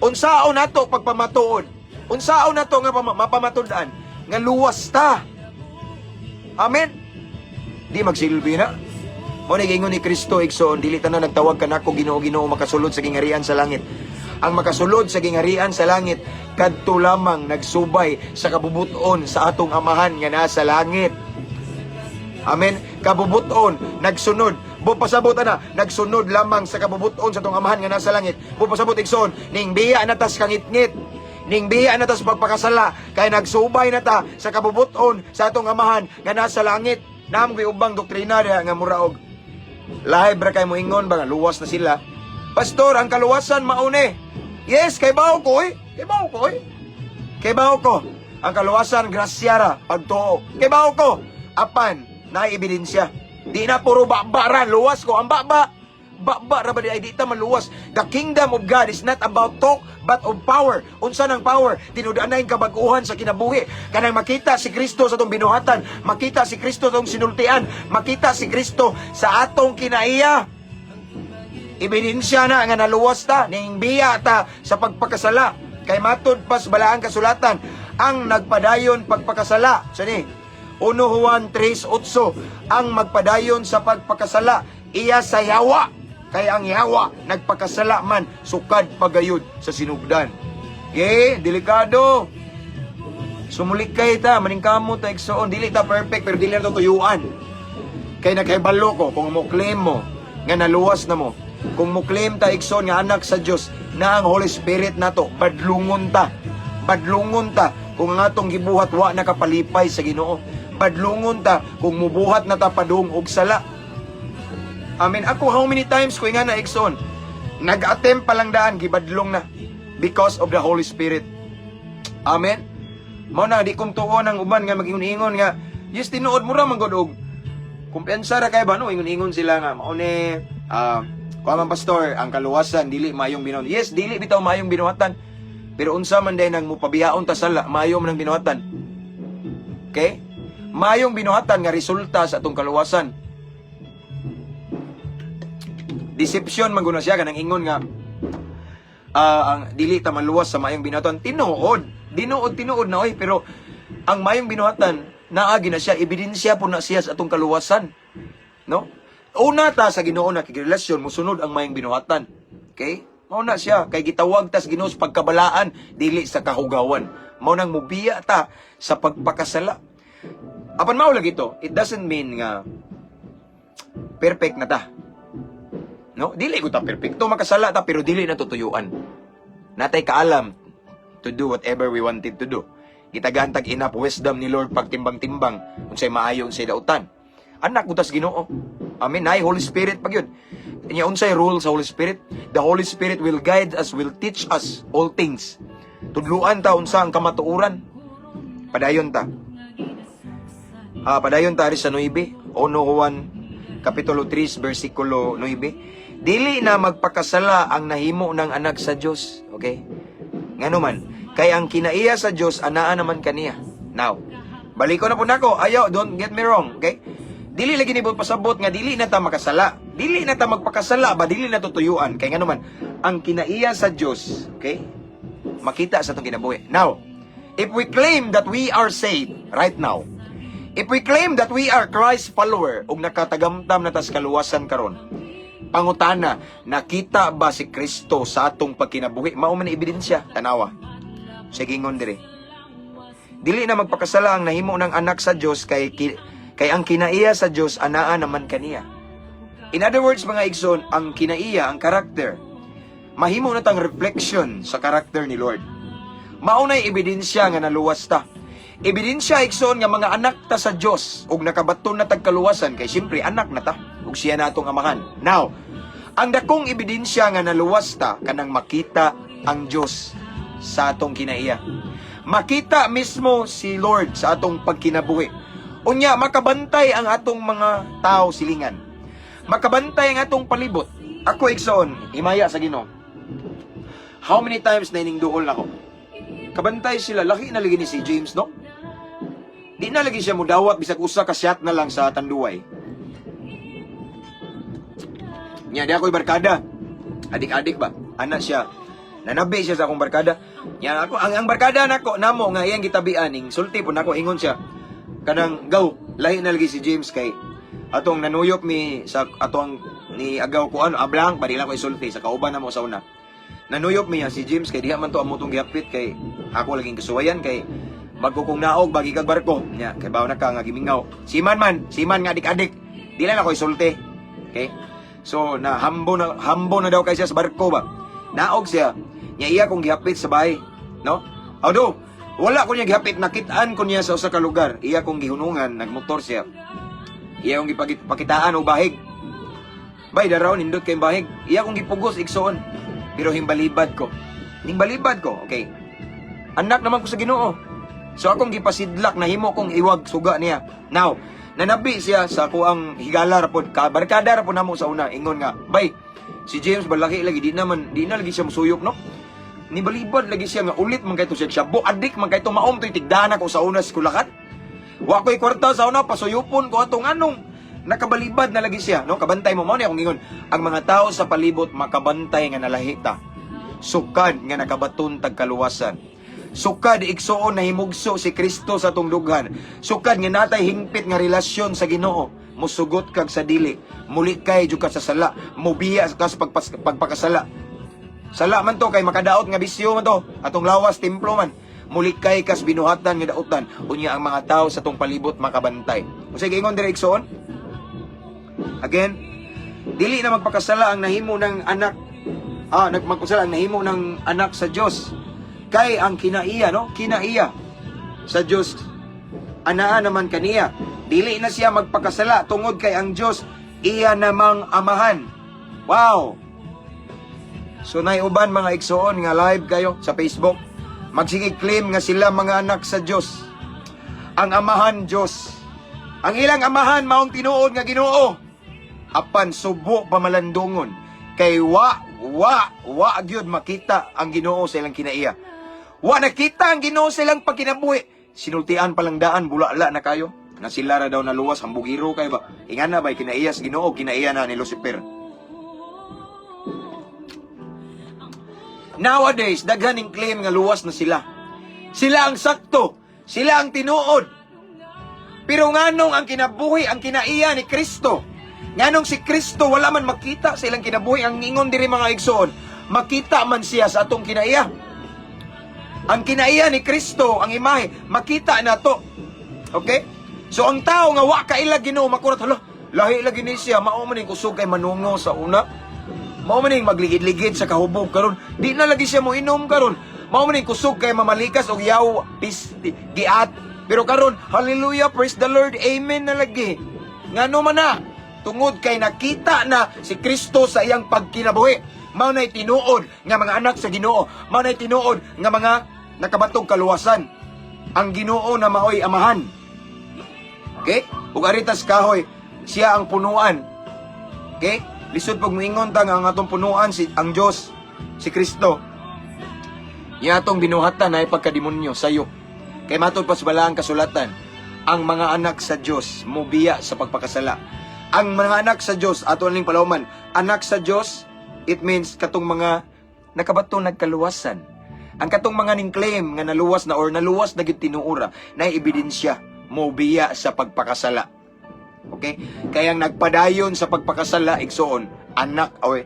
Unsaon nato pagpamatuod? Unsaon nato nga mapamatud-an nga luwas ta? Amen. Di magsilbi na. Mo ni giingon ni Kristo, igsoon, dili tanan nagtawag kanako "Ginoo, Ginoo" makasulod sa gingharian sa langit. Ang makasulod sa gingharian sa langit kadto lamang nagsubay sa kabubuton sa atong Amahan nga nasa langit. Amen. Kabubuton, nagsunod. Bupasabot ana, nagsunod lamang sa kabubuton sa atong Amahan nga nasa langit. Bupasabot, igsoon, ning biya na tas kangitngit. Ning biya na tas pagpakasala kay nagsubay na ta sa kabubuton sa atong Amahan nga nasa langit. Naam ko'y ubang doktrina diha nga mura og live ra kay moingon ba nga luwas na sila. "Pastor, ang kaluwasan maune." Yes, kay bawo ko oy. Kay bawo ko oy. Kay bawo ko. Ang kaluwasan grasya ra pagtuo. Kay bawo ko. Apan naay ebidensya. Di na puro ba ra, luwas ko ang ba. Ba ra ba di ay di ta maluwas. The kingdom of God is not about talk but of power. Unsa nang power? Tinud-anay kabag-uhan sa kinabuhi. Kanang makita si Kristo sa atong binuhatan, makita si Kristo sa atong sinultian, makita si Kristo sa atong kinaiya. Ebidensya na nga naluwas ta, ning biya ta sa pagpakasala. Kay matud pas balaang kasulatan, ang nagpadayon pagpakasala. So ni, 1 Juan 3:8, ang magpadayon sa pagpakasala, iya sa yawa, kay ang yawa nagpakasala man sukad pagayod sa sinugdan. Okay, delikado. Sumulikay ta, maningkamot ta, igsoon, dili ta perfect pero dili na to tuyuan. Kay nakahibalo ko kung mo claim mo nga naluwas na mo. Kung mo claim ta, igsoon, nga anak sa Dios na ang Holy Spirit nato, badlungon ta. Badlungon ta kung ang atong gibuhat wa nakapalipay sa Ginoo. Badlungon ta kung mubuhat na ta padung og sala. Amen. Ako, how many times ko nga na, igsoon, nag-attempt pa lang daan, gibadlong na because of the Holy Spirit. Amen. Mao na di kong tuon ang uban nga magingon-ingon nga, yes, tinuod mo ra man gud og kumpiyansa ra kay ba, no? Ingon-ingon sila nga mao ni kuha man, pastor, ang kaluwasan dili mayong binuhatan. Yes, dili bitaw mayong binuhatan. Pero unsa man day nang mupabiyaon ta sala, mayo man ang binuhatan. Okay? Mayong binuhatan nga resulta sa atong kaluwasan. Deception man guna siya kanang ingon nga ang dili ta maluwas sa mayong binuhatan. Tinuod, tinuod, tinuod na oy, pero ang mayong binuhatan naagi na siya, ebidensya po na siya sa atong kaluwasan. No? Una ta sa Ginoo nakigrelasyon, musunod ang mayong binuhatan. Okay? Mao na siya kay gitawag ta sa Ginoo sa pagkabalaan, dili sa kahugawan. Mao nang mubiya ta sa pagpakasala. Apan mao lagi to, it doesn't mean nga perfect na ta. No? Dili ko ta perfecto, makasala ta pero dili na tutuyuan. Natay kaalam to do whatever we wanted to do. Gitagaan tag enough wisdom ni Lord pagtimbang-timbang unsay maayo, unsay dautan. Anak ko tas Ginoo. Amen. Nay Holy Spirit pag yun. Nya unsay role sa Holy Spirit? The Holy Spirit will guide us, will teach us all things. Tudluan ta unsa ang kamatuoran. Padayon ta. Padayon ta ari sa 9, 1 Juan kapitulo 3 bersikulo 9. Dili na magpakasala ang nahimo ng anak sa Dios. Okay? Ngano man, kay ang kinaiya sa Dios anaa naman kaniya. Now, baliko na po nako. Ayaw, don't get me wrong, okay? Dili lagi ni pasabot nga dili na ta makasala. Dili na ta magpakasala ba, dili na tutuyuan. Kay ngano man, ang kinaiya sa Dios, okay? Makita sa atong kinabuhi. Now, if we claim that we are saved right now, if we claim that we are Christ follower ug nakatagamtam na tas kaluwasan karon, pangutana, nakita ba si Kristo sa atong pagkinabuhi? Mao man ni ebidensya, tanawa. Sige, ingon dire. Dili na magpakasala ang nahimo ng anak sa Dios kay ang kinaiya sa Dios anaa naman kaniya. In other words, mga igsoon, ang kinaiya, ang karakter, mahimo na tang reflection sa karakter ni Lord. Mao na'y ebidensya nga naluwas ta. Ebidensya, igsoon, nga mga anak ta sa Dios ug nakabaton na tag kaluwasan kay siyempre anak na ta ug siya na atong amahan. Now, ang dakong ebidensya nga naluwas ta kanang makita ang Dios sa atong kinaiya. Makita mismo si Lord sa atong pagkinabuhi. Unya makabantay ang atong mga tao silingan. Makabantay ang atong palibot. Ako, igsoon, himaya sa Ginoo. How many times na ining duol nako? Kabantay sila, laki na lagi ni si James, no? Di na lagi siya mudawat bisag usa ka shot na lang sa Tanduay. Nya di ako'y barkada. Adik-adik ba? Anak siya. Nanabi siya sa akong barkada. Nya ako ang barkada nako namo nga iyang gitabian ning sulti po nako, ingon siya. Kanang gaw, lahi na lagi si James kay atong nanuyop mi sa atong ni agaw ko ano ablang pa di lang ko isulti sa kauban namo sa una. Nanuyop mi si James kay diha man to amo tong gihapit kay ako laging kasuwayan kay bago kong naog bagi kag barko nya kay bawo na ka nga gimingaw. Siman man, siman nga adik-adik. Di lang ako isulti. Okay? So na hambo na hambo na daw kay siya sa barko ba. Naog siya. Nya iya kong gihapit sa bahay, no? Although wala ko niya gihapit, nakitaan ko niya sa usa ka lugar. Iya kong gihunungan, nagmotor siya. Iya kong gipakitaan og bahig. Bay, daraw nindot kay bahig. Iya kong gipugos, igsoon. Pero himbalibad ko. Himbalibad ko, okay. Anak naman ko sa Ginoo. So akong gipasidlak, nahimo kong iwag suga niya. Now, nanabi siya sa kuang higala ra pod, ka barkada ra pod namo sa una, ingon nga, "Bay, si James balaki lagi, di naman di na lagi siya musuyop, no?" Ni balibad lagi siya nga ulit man kay to siya shabu, adik man kay to maom to'y tigdana ko sa una sa kulakan. Wa ko'y kwarta sa una, pasuyupon ko atong anong nakabalibad na lagi siya, no? Kabantay mo. Mao ni akong ingon, ang mga tao sa palibot makabantay nga nalahi ta. Sukad nga nakabaton tag kaluwasan. Sukad, igsuon, nahimugso si Kristo sa atong dughan. Sukad nga natay hingpit nga relasyon sa Ginoo. Musugot kag sa dili. Muli kay jud ka sa sala. Mubiya ka sa pagpakasala. Sala man to kay makadaot nga bisyo man to. Atong lawas templo man. Muli kay kas binuhatan nga dautan. Unya ang mga tao sa atong palibot makabantay. Unsay giingon diri, igsuon? Again, dili na magpakasala ang nahimo ng anak, nagmagpakasala ang nahimo ng anak sa Dios. Kay ang kinaiya, no? Kinaiya sa Dios anaa naman kaniya. Dili na siya magpakasala tungod kay ang Dios iya namang amahan. Wow. So nay uban mga igsuon nga live kayo sa Facebook. Magsige claim nga sila mga anak sa Dios. Ang amahan Dios. Ang ilang amahan maong tinuod nga Ginoo. Apan subo pamalandungon kay wa wa wa gyud makita ang Ginoo sa ilang kinaiya. Wa nakita ang Ginoo sa ilang pagkinabuhi. Sinultian pa lang daan, bulala na kayo. Na sila ra daw naluwas, hambugiro kayo ba? Ingana ba kinaiya sa Ginoo, kinaiya na ni Lucifer? Nowadays, daghan ning claim nga luwas na sila. Sila ang sakto, sila ang tinuod. Pero nganong ang kinabuhi, ang kinaiya ni Kristo? Nganong si Kristo wala man makita sa ilang kinabuhi? Ang ingon diri, mga igsoon, makita man siya sa atong kinaiya. Ang kinaiya ni Kristo, ang imahe, makita na to. Okay? So ang tao nga wa kaila Ginoo makurat, hala, lahi lagi ni siya, mao man ning kusog kay manungo sa una. Mao man ning magligid-ligid sa kahubog karon. Di na lagi siya mo inom karon. Mao man ning kusog kay mamalikas og yaw pis giat. Pero karon, hallelujah, praise the Lord, amen na lagi. Ngano man na? Tungod kay nakita na si Kristo sa iyang pagkinabuhi. Mao na'y tinuod nga mga anak sa Ginoo. Mao na'y tinuod nga mga nakabatong kaluwasan. Ang Ginoo na maoy amahan. Okay? Ug aritas kahoy, siya ang punuan. Okay? Lisod pag moingon ta nga ang atong punuan si ang Dios, si Kristo. Iya atong binuhatan ay pagkademonyo sayo. Kay matod pa sa balaang kasulatan, ang mga anak sa Dios mobiya sa pagpakasala. Ang mga anak sa Dios, ato ning palawman, anak sa Dios, it means katong mga nakabato nagkaluwasan. Ang katong mga ning claim nga naluwas na or naluwas na gid tinuora, na ebidensya mobiya sa pagpakasala. Okay? Kaya ang nagpadayon sa pagpakasala, igsuon, anak o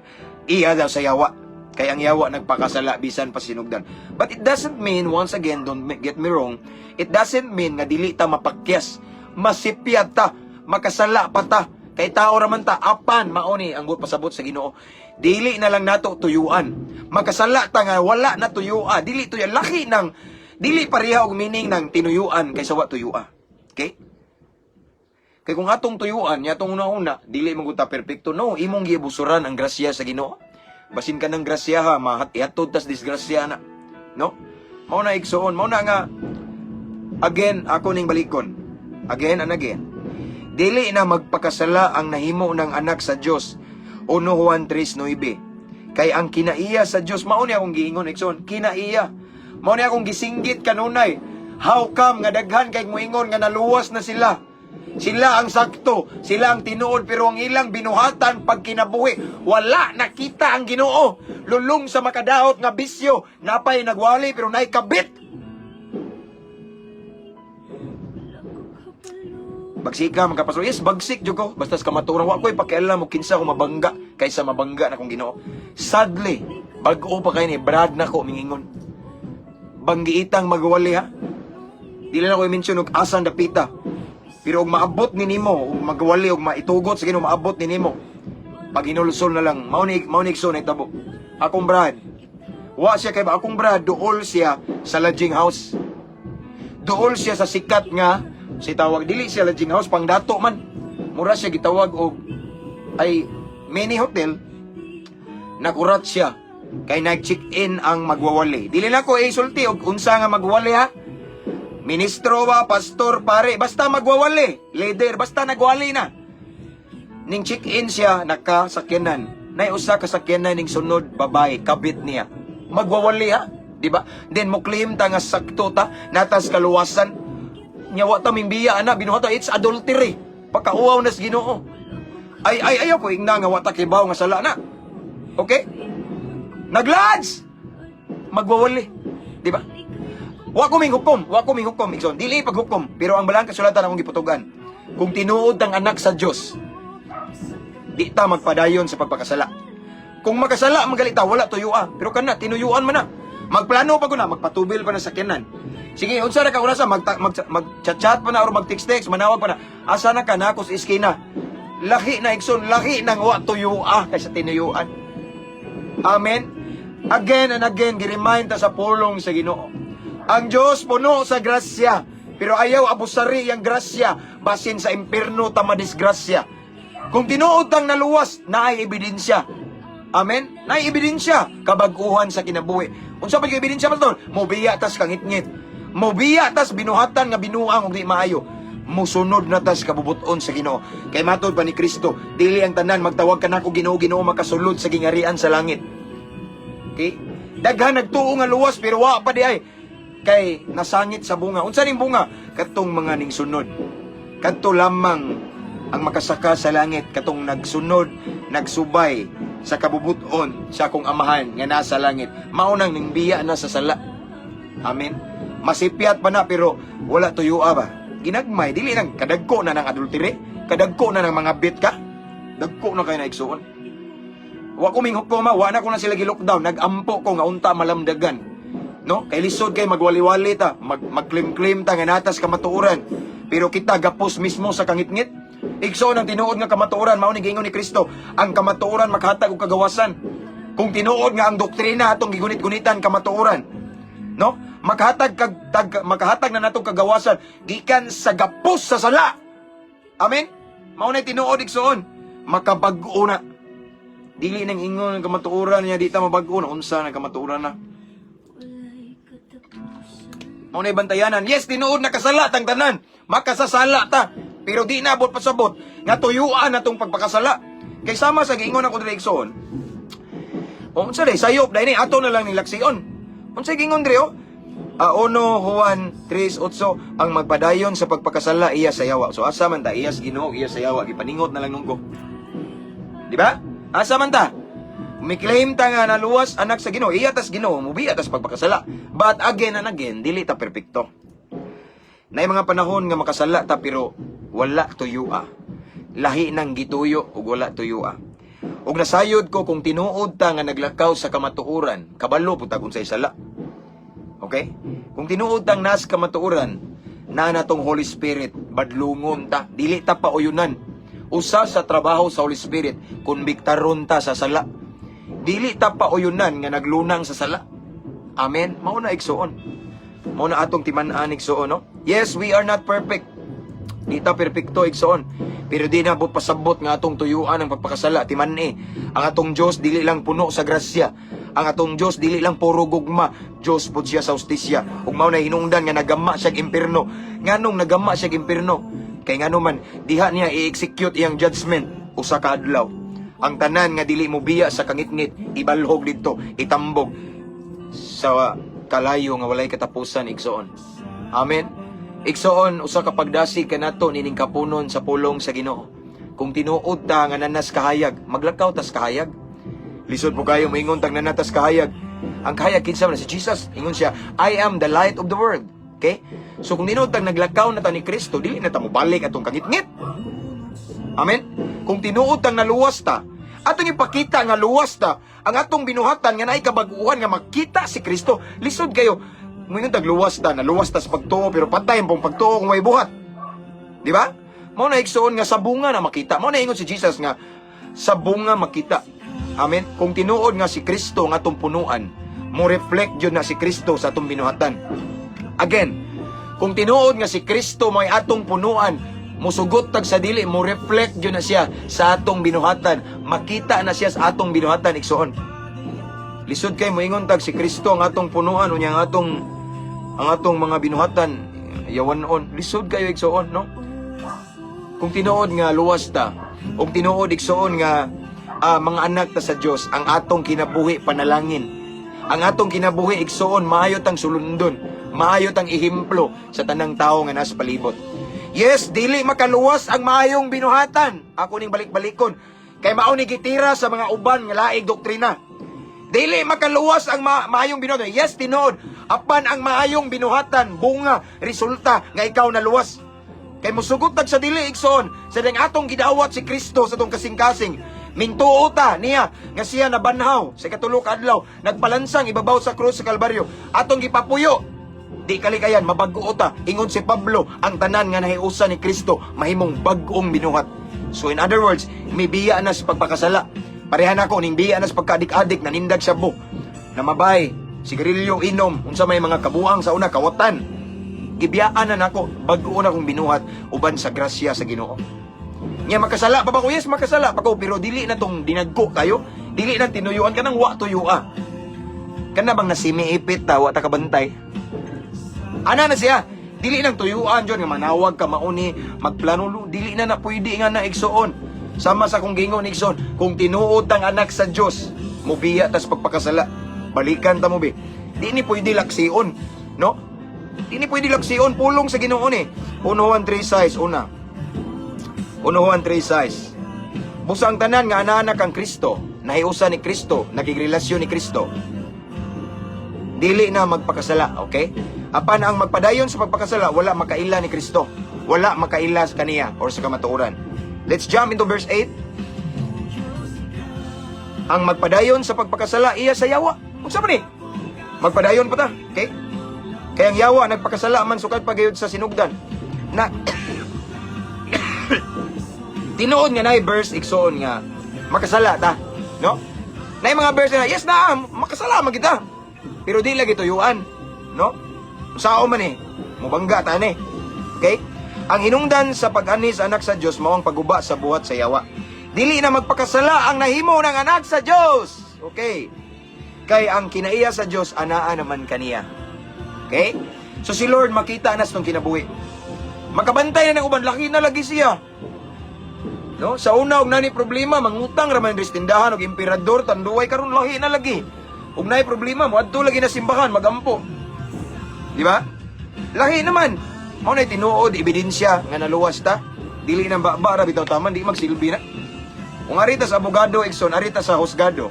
iya daw sa yawa. Kaya ang yawa nagpakasala bisan pa sinugdan. But it doesn't mean, once again, don't get me wrong, it doesn't mean nga dili ta mapakyas, masipyat ta, makasala pa ta. Kay tao raman ta, apan mao ni ang buot pasabot sa Ginoo. Dili na lang nato tuyuan. Makasala ta nga wala na tuyua, dili tuya laki ng dili pareha og meaning ng tinuyuan kaysa wa tuyua. Okay? Kay kung atong tuyuan, nya atong una-una, dili man gud ta perpekto. No, imong gibusuran ang grasya sa Ginoo. Basin ka ng grasya ha, mahat ihatod tas disgrasya na. No? Mao na, igsuon, mao na nga again ako ning balikon. Again and again. Dili na magpakasala ang nahimo ng anak sa Dios. 1 Juan 3:9. Kay ang kinaiya sa Dios, mao ni akong giingon, igsoon, kinaiya. Mao ni akong gisinggit kanunay. How come nga daghan kay moingon nga naluwas na sila? Sila ang sakto, sila ang tinuod, pero ang ilang binuhatan pag kinabuhi, wala nakita ang Ginoo. Lulong sa makadaot nga bisyo, napay nagwali pero nay kabit. Bagsika mga kapastor. Yes, bagsik jud ko. Basta sa kamaturan wa ko'y pakialam mo kinsa ko mabangga kaysa mabangga na kong Ginoo. Sadly, bag-o pa kay ni Brad na ko mingingon. Banggiitang magwali ha. Dili na ko i-mention og asan dapita. Pero og maabot ni nimo, og magwali og maitugot sa Ginoo, maabot ni nimo. Pag hinulsol na lang, mao ni igsoon tabo. Akong brad. Wa siya kay ba akong brad duol siya sa lodging house. Duol siya sa sikat nga si tawag dili siya lodging house, pangdato man. Mura siya gitawag og ay mini hotel. Nakurat siya kay nag-check-in ang magwawali. Dili na ko isulti og unsa nga magwali ha. Ministro ba, pastor, pare, basta magwawali. Leader, basta nagwali na. Ning check-in siya, nakasakyanan. Nay usa ka sakyanan ning sunod babae, kabit niya. Magwawali ha, di ba? Then mo claim ta nga sakto ta, natas kaluwasan. Nya wa ta mimbiya ana, binuhata it's adultery. Pagkauwaw na sa Ginoo. Ay ay ayaw ko ingna nga wa ta kibaw nga sala na. Okay? Naglads! Magwawali. Di ba? Wa ko minghukom, wa ko minghukom, igsoon. Dili paghukom, pero ang balang kasulatan akong giputugan. Kung tinuod ang anak sa Dios, di ta magpadayon sa pagpakasala. Kung makasala magalita, wala tuyua. Pero kana tinuyuan man na. Magplano pa ko na, magpatubil pa na sa sakyanan. Sige, unsa ra ka unasa mag mag, mag-chat pa na or mag-text-text, manawag pa na. Asa na ka na ako sa iskina? Lahi na, igsoon, lahi nang wa tuyua kaysa tinuyuan. Amen. Again and again, giremind ta sa pulong sa Ginoo. Ang Diyos puno sa grasya, pero ayaw abusari ang grasya, basin sa impierno ta madisgrasya. Kung tinuod tang naluwas, naay ebidensya. Amen? Naay ebidensya, kabag-uhan sa kinabuhi. Unsa pa yung ebidensya, pastor? Mobiya tas kangitngit. Mobiya tas binuhatan nga binuang og di maayo. Musunod na tas kabubuton sa Ginoo. Kay matod pa ni Kristo, dili ang tanan magtawag kanako Ginoo, Ginoo makasulod sa gingarian sa langit. Okay? Daghan nagtuo nga luwas pero wa pa di ay kay nasangit sa bunga. Unsa ning bunga? Katong mga ning sunod. Kadto lamang ang makasaka sa langit katong nagsunod, nagsubay sa kabubuton sa akong Amahan nga nasa langit. Mao nang ning biya na sa sala. Amen. Masipyat pa na pero wala tuyua ba? Ginagmay, dili nang kadagko na ng adultery, kadagko na ng mga bit ka. Dagko na kay na, igsuon. Wa ko minghukom ma, wa na ko na sila gi-lockdown, nagampo ko nga unta malamdagan. No? Kay lisod kay magwali-wali ta, mag-claim-claim ta nga natas kamatuoran. Pero kita gapos mismo sa kangitngit. Igsoon, ang tinuod nga kamatuoran mao ni giingon ni Kristo, ang kamatuoran makhatag og kagawasan. Kung tinuod nga ang doktrina atong gigunit-gunitan kamatuoran, no? Makahatag kag tag, makahatag na natong kagawasan gikan sa gapos sa sala. Amen. Mao na tinuod, igsoon. Makabag-o na. Dili nang ingon ang kamatuoran niya di ta mabag-o na, unsa nang kamatuoran na. Mao na bantayanan. Yes, tinuod nakasala tang tanan. Makasasala ta. Pero di na abot pasabot nga tuyuan natong pagpakasala. Kay sama sa giingon ako diri, igsoon. O unsa day sayop dai ni ato na lang ni laksion. Unsa giingon diri oh? Ah, 1 Juan 3:8, ang magpadayon sa pagpakasala iya sa yawa. So asa man ta, iya sa Ginoo, iya sa yawa, gipaningot na lang nungko. Di ba? Asa man ta? Mi-claim ta nga naluwas, anak sa Ginoo, iya tas Ginoo, mubiya tas pagpakasala. But again and again, dili ta perpekto. Naay mga panahon nga makasala ta pero wala tuyua. Lahi nang gituyo ug wala tuyua. Ug nasayod ko kung tinuod ta nga naglakaw sa kamatuoran, kabalo pud ta kung unsay sala. Okay? Kung tinuod tang nas kamatuoran, na natong Holy Spirit, badlungon ta, dili ta pauyunan. Usa sa trabaho sa Holy Spirit, konbiktaron ta sa sala. Dili ta pauyunan nga naglunang sa sala. Amen. Mao na, igsuon. Mao na atong timan-an, igsuon, no? Yes, we are not perfect. Di ta perpekto, igsoon. Pero di na pasabot nga atong tuyuan ang pagpakasala, timan-i. Ang atong Dios dili lang puno sa grasya. Ang atong Dios dili lang puro gugma. Dios pud siya sa hustisya. Ug mao na hinungdan nga nagama siya impierno. Nganong nagama siya impierno? Kay ngano man diha niya i-execute iyang judgment usa ka adlaw. Ang tanan nga dili mo biya sa kangitngit ibalhog didto, itambog sa kalayo nga walay katapusan, igsoon. Amen. Igsoon, usa ka pagdasig kanato nining kapunon sa pulong sa Ginoo. Kung tinuod ta nga nanas kahayag, maglakaw tas kahayag. Lisod po kayo moingon tag nanatas kahayag. Ang kahayag kinsa man? Si Jesus. Ingon siya, "I am the light of the world." Okay? So kung tinuod tag naglakaw na ta ni Kristo, dili na ta mobalik atong kangitngit. Amen? Kung tinuod tang naluwas ta, atong ipakita nga luwas ta, ang atong binuhatan nga naay kabag-uhan nga makita si Kristo. Lisod kayo. Ngayon tag luwas ta, naluwas ta sa pagtuo, pero patay ang pong pagtuo kung may buhat. Di ba? Mao na, igsoon, nga sa bunga na makita. Mao na ingon si Jesus nga sa bunga makita. Amen. Kung tinuod nga si Kristo nga atong punuan, mo reflect jud na si Kristo sa atong binuhatan. Again, kung tinuod nga si Kristo may atong punuan, musugot tag sa dili, mo reflect jud na siya sa atong binuhatan. Makita na siya sa atong binuhatan, igsoon. Lisod kay moingon tag si Kristo ang atong punuan unya ang atong mga binuhatan yawanon. Lisod kayo, igsoon, no? Kung tinuod nga luwas ta, ug tinuod, igsoon, nga mga anak ta sa Dios, ang atong kinabuhi panalangin. Ang atong kinabuhi, igsoon, maayo tang sulundon, maayo tang ehemplo sa tanang tao nga nasa palibot. Yes, dili makaluwas ang maayong binuhatan. Ako ning balik-balikon. Kay mao ni gitira sa mga uban nga laing doktrina. Dili makaluwas ang maayong binuhatan. Yes, tinuod. Apan ang maayong binuhatan, bunga, resulta nga ikaw naluwas. Kay musugot tag sa dili, igsoon, sa ding atong gidawat si Kristo sa atong kasing-kasing. Mintuo ta niya nga siya nabanhaw sa ikatulo ka adlaw, nagpalansang ibabaw sa krus sa Kalbaryo. Atong gipapuyo. Di kalikayan, mabag-o ta. Ingon si Pablo, ang tanan nga nahiusa ni Kristo mahimong bag-ong binuhat. So in other words, mibiya na sa pagpakasala. Parehan ako ning biya na sa pagkaadik-adik, nanindag shabu. Namabay, sigarilyo, inom, unsa may mga kabuang sa una, kawatan. Gibiyaan na nako, bag-o na kong binuhat uban sa grasya sa Ginoo. Nya makasala pa ba ko? Yes, makasala pa ko, pero dili na tong dinagko kayo. Dili na tinuyuan ka nang wa tuyua. Kana bang nasimiipit ta, wa ta kabantay? Ana na siya. Dili nang tuyuan jud nga manawag ka mauni, magplano lo, dili na na pwede nga na, igsuon. Sama sa kong gingon, igsoon, kung tinuod ang anak sa Dios, mubiya tas pagpakasala. Balikan ta mo bi. Di ni pwede laksion, no? Di ni pwede laksion pulong sa Ginoo ni. 1 Juan 3 size una. 1 Juan 3 size. Busa ang tanan nga anak kang Kristo, nahiusa ni Kristo, nakigrelasyon ni Kristo, dili na magpakasala, okay? Apan ang magpadayon sa pagpakasala, wala makaila ni Kristo. Wala makaila sa kaniya or sa kamatuoran. Let's jump into verse 8. Ang magpadayon sa pagpakasala, iya sa yawa. Unsa man ni? Magpadayon pa ta, okay? Kaya ang yawa nagpakasala man sukad pagayod sa sinugdan. Na tinuod nga naay verse, igsoon, nga makasala ta, no? Naay mga verse na yes na makasala man kita. Pero di lagi tuyuan, no? Sao man eh, mubangga ta ni. Okay? Ang hinungdan sa pag-ani sa anak sa Dios mao ang pagguba sa buhat sa yawa. Dili na magpakasala ang nahimo ng anak sa Dios. Okay. Kay ang kinaiya sa Dios anaa naman kaniya. Okay? So si Lord makita na sa itong kinabuhi. Makabantay na ng uban, laki na lagi siya. No? Sa una og nani problema, mangutang ra man ris tindahan og emperador Tanduay, karon lahi na lagi. Ug naay problema, moadto lagi na simbahan magampo. Di ba? Lahi naman. Mao na tinuod ebidensya nga naluwas ta. Dili nang ba ra bitaw taman, di magsilbi na. Kung arita sa abogado, igsoon, arita sa husgado,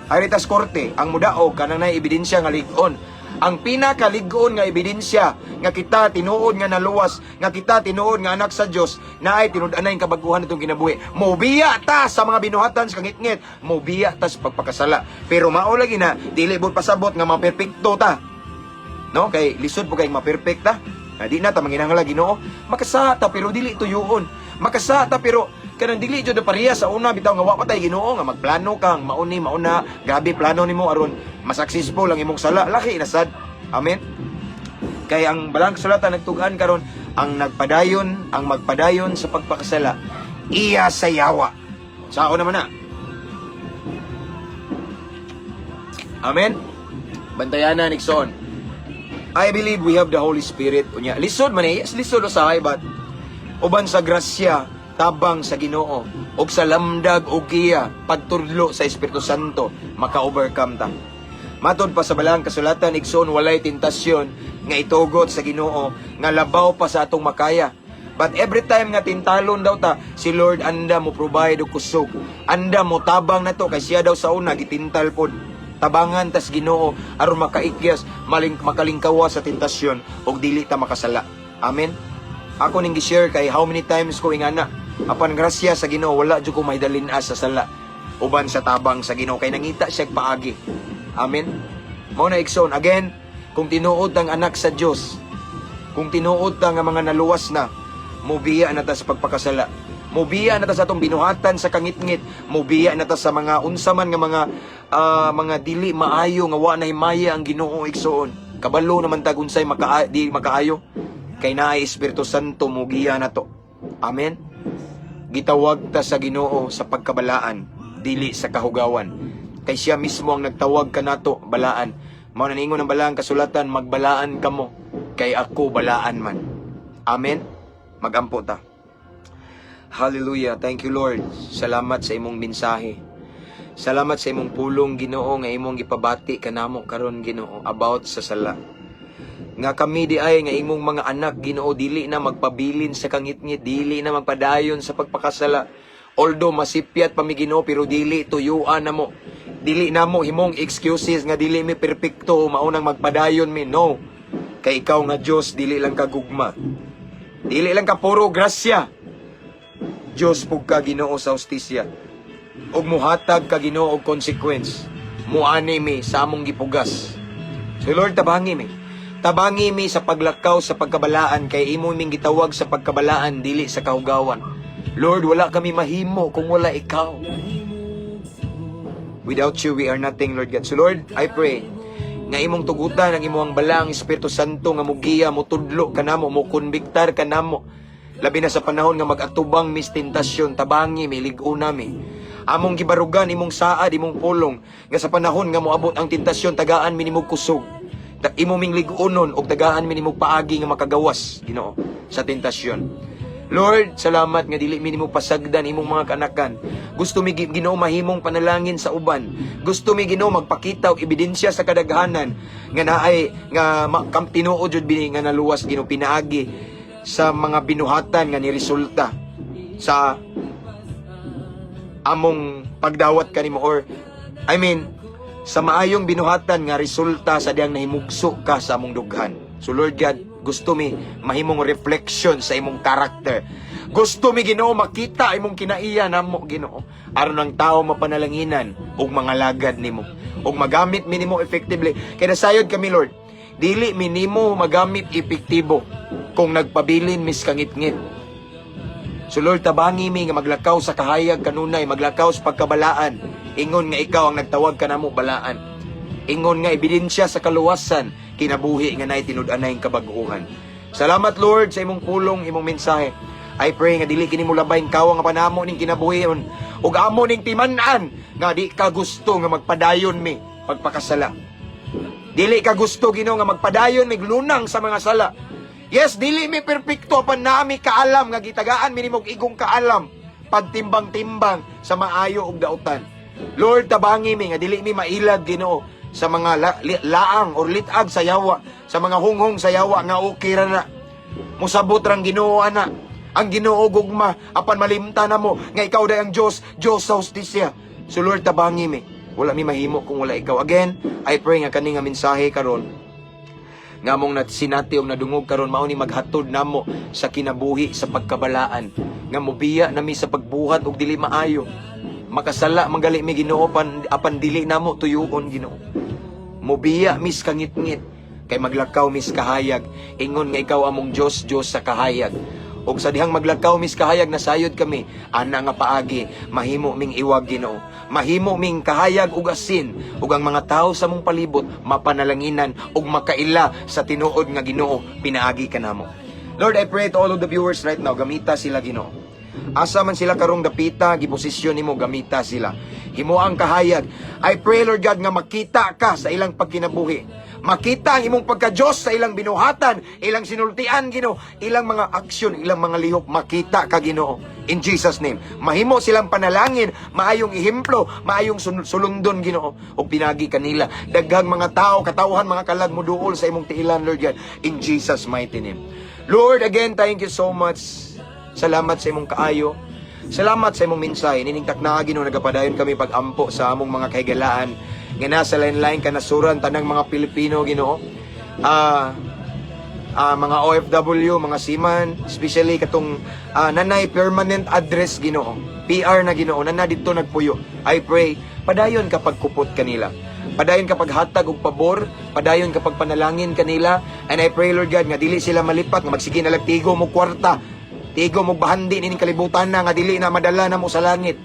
arita sa korte, ang mudaog kanang nay ebidensya nga lig-on. Ang pinakalig-on nga ebidensya nga kita tinuod nga naluwas, nga kita tinuod nga anak sa Dios, naay tinud-anay kabaguhan itong kinabuhi. Mobiya ta sa mga binuhatan sa kangitngit, mobiya ta sa pagpakasala. Pero mao lagi na dili bud pasabot nga maperpekto ta. No? Kay lisod po kay ma-perfect ta. Na di na ta manginahanglan Ginoo. Makasa ta pero dili tuyuon. Makasa ta pero kanang dili jud na pareha sa una bitaw nga wa pa tay Ginoo nga magplano kang mauni mauna, grabe plano nimo aron ma-successful ang imong sala. Laki na sad. Amen. Kay ang balang kasulatan nagtugaan karon, ang nagpadayon, ang magpadayon sa pagpakasala, iya sa yawa. Sao naman na. Amen. Bantayanan, igsoon. I believe we have the Holy Spirit. Unya, lisod man eh. Yes, lisod usahay, but uban sa grasya, tabang sa Ginoo, ug sa lamdag og giya, pagtudlo sa Espiritu Santo, maka-overcome ta. Matod pa sa balang kasulatan, igsoon, walay tentasyon nga itugot sa Ginoo nga labaw pa sa atong makaya. But every time nga tintalon daw ta, si Lord anda mo provide og kusog. Anda mo tabang na to kay siya daw sa una gitintal pod. Tabangan tas Ginoo aron makaikyas, maling makalingkawa sa tentasyon ug dili ta makasala. Amen. Ako ning gi-share kay how many times ko ingana. Apan grasya sa Ginoo, wala jud ko mahidalin sa sala. Uban sa tabang sa Ginoo kay nangita siya paagi. Amen. Mao na, igsoon, again, kung tinuod ang anak sa Dios, kung tinuod ta nga mga naluwas na, mubiya na ta sa pagpakasala. Mubiya na ta sa atong binuhatan sa kangitngit, mubiya na ta sa mga unsa man nga mga dili maayo nga wa na himaya ang Ginoo, igsoon. Kabalo naman tag unsay di makaayo. Kay naay Espiritu Santo mugiya na to. Amen. Gitawag ta sa Ginoo sa pagkabalaan, dili sa kahugawan. Kay siya mismo ang nagtawag kanato balaan. Mao na ningon ang balaang kasulatan, "Magbalaan kamo kay ako balaan man." Amen. Magampo ta. Hallelujah. Thank you, Lord. Salamat sa imong mensahe. Salamat sa imong pulong, Ginoo, nga imong gipabati kanamo karon, Ginoo, about sa sala. Nga kami di ay nga imong mga anak, Ginoo, dili na magpabilin sa kangitngit, dili na magpadayon sa pagpakasala. Although masipyat pa mi, Ginoo, pero dili tuyuan na mo. Dili namo himong excuses nga dili mi perpekto, maunang magpadayon mi. No. Kay ikaw nga Dios, dili lang ka gugma. Dili lang ka puro grasya. Dios pug ka, Ginoo, sa hustisya. Ug muhatag ka, Ginoo, og consequence. Muani mi sa among gipugas. So Lord, tabangi mi. Tabangi mi sa paglakaw sa pagkabalaan kay imo ming gitawag sa pagkabalaan, dili sa kahugawan. Lord, wala kami mahimo kung wala ikaw. Without you, we are nothing, Lord God. So Lord, I pray nga imong tugutan ang imong balaang Espiritu Santo nga mugiya, mutudlo kanamo, mukonbiktar kanamo. Labi na sa panahon nga mag-atubang mis tentasyon, tabangi mi, lig-ona mi. Among gibarugan imong saad, imong pulong, nga sa panahon nga moabot ang tentasyon, tagaan mi nimog kusog. Imo ming lig-onon og tagaan mi nimog paagi nga makagawas, Ginoo, sa tentasyon. Lord, salamat nga dili mi nimo pasagdan imong mga kanakan. Gusto mi, Ginoo, mahimong panalangin sa uban. Gusto mi, Ginoo, magpakita og ebidensya sa kadaghanan nga naay nga kam tinuod jud bini nga naluwas, Ginoo, pinaagi sa mga binuhatan nga niresulta sa among pagdawat kanimo, or I mean sa maayong binuhatan nga resulta sa diyang nahimugso ka sa among dughan. So Lord God, gusto mi mahimong reflection sa imong character. Gusto mi, Ginoo, makita imong kinaiya namo, Ginoo. Aron ang tao mapanalanginan ug mga lagad nimo ug magamit mi nimo effectively. Kay nasayod kami, Lord, dili mi nimo magamit epektibo kung nagpabilin mis kangitngit. So Lord, tabangi mi nga maglakaw sa kahayag kanunay, maglakaw sa pagkabalaan. Ingon nga ikaw ang nagtawag kanamo balaan. Ingon nga ebidensya sa kaluwasan, kinabuhi nga nay tinud-anay kabag-uhan. Salamat, Lord, sa imong pulong, imong mensahe. I pray nga dili kini mo labay kawang nga panamo ning kinabuhion ug amo ning timan-an nga di ka gusto nga magpadayon mi pagpakasala. Dili ka gusto, Ginoo, nga magpadayon mig lunang sa mga sala. Yes, dili mi perpekto, apan nami kaalam nga gitagaan mi nimog igong kaalam pagtimbang-timbang sa maayo ug dautan. Lord, tabangi mi nga dili mi mailag, Ginoo, sa mga laang or litag sa yawa, sa mga hunghong sa yawa nga okay ra na. Musabot rang Ginoo ana. Ang Ginoo gugma, apan malimta na mo nga ikaw day ang Dios, Dios sa hustisya. So Lord, tabangi mi. Wala mi mahimo kung wala ikaw. Again, I pray nga kani nga mensahe karon nga among sinati og nadungog karon mao ni maghatod namo sa kinabuhi sa pagkabalaan, nga mobiya nami sa pagbuhat og dili maayo. Makasala man gali mi, Ginoo, pan apan dili namo tuyuon, Ginoo. Mobiya mis kangitngit kay maglakaw mis kahayag, ingon nga ikaw among Dios, Dios sa kahayag. Ug sa dihang maglakaw mis kahayag, nasayod kami ana nga paagi mahimo ming iwag, Ginoo, mahimo ming kahayag ug asin, ug ang mga tawo sa mong palibot mapanalanginan ug makaila sa tinuod nga Ginoo pinaagi kanamo. Lord, I pray to all of the viewers right now, gamita sila, Ginoo. Asa man sila karong dapita, giposisyon nimo, gamita sila. Himo ang kahayag. I pray, Lord God, nga makita ka sa ilang pagkinabuhi. Makita ang imong pagka-Diyos sa ilang binuhatan, ilang sinultian, Ginoo, ilang mga aksyon, ilang mga lihok, makita ka, Ginoo. In Jesus' name. Mahimo silang panalangin, maayong ehemplo, maayong sulundon, Ginoo, ug pinagi kanila. Daghang mga tao, katawhan, mga kalag moduol sa imong tiilan, Lord God, in Jesus' mighty name. Lord, again, thank you so much. Salamat sa imong kaayo. Salamat sa imong mensahe. Nining taknaa, Ginoo, nagapadayon kami pag-ampo sa among mga kahigalaan nga nasa lain-lain kanasuran, tanang mga Pilipino, Ginoo. Mga OFW, mga seaman, especially katong nanay permanent address, Ginoo. PR na, Ginoo, nana dito nagpuyo. I pray, padayon kapag kupot kanila. Padayon kapag hatag og pabor, padayon kapag panalangin kanila. And I pray, Lord God, nga dili sila malipat, nga magsige na tigom mo kwarta. Tigom mo bahandi nining kalibutan na nga dili na madala na mo sa langit.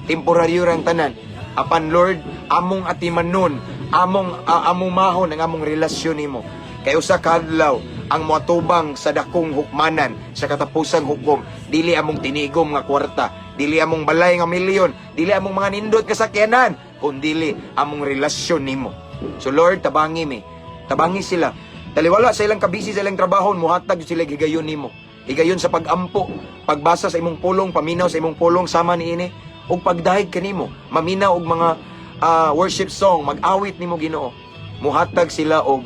Temporaryo rang tanan. Apan Lord, among atimanon, among amumahon ang among relasyon nimo. Kay usa ka adlaw ang moatubang sa dakong hukmanan sa katapusang hukom, dili among tinigom nga kwarta, dili among balay nga milyon, dili among mga nindot nga sakyanan, kundili among relasyon nimo. So Lord, tabangi mi. Tabangi sila. Taliwala sa ilang kabisi sa ilang trabaho, muhatag jud sila higayon nimo. Higayon sa pag-ampo, pagbasa sa imong pulong, paminaw sa imong pulong sama niini, ug pagdahig kanimo, maminaw og mga worship song, mag-awit nimo, Ginoo. Muhatag sila og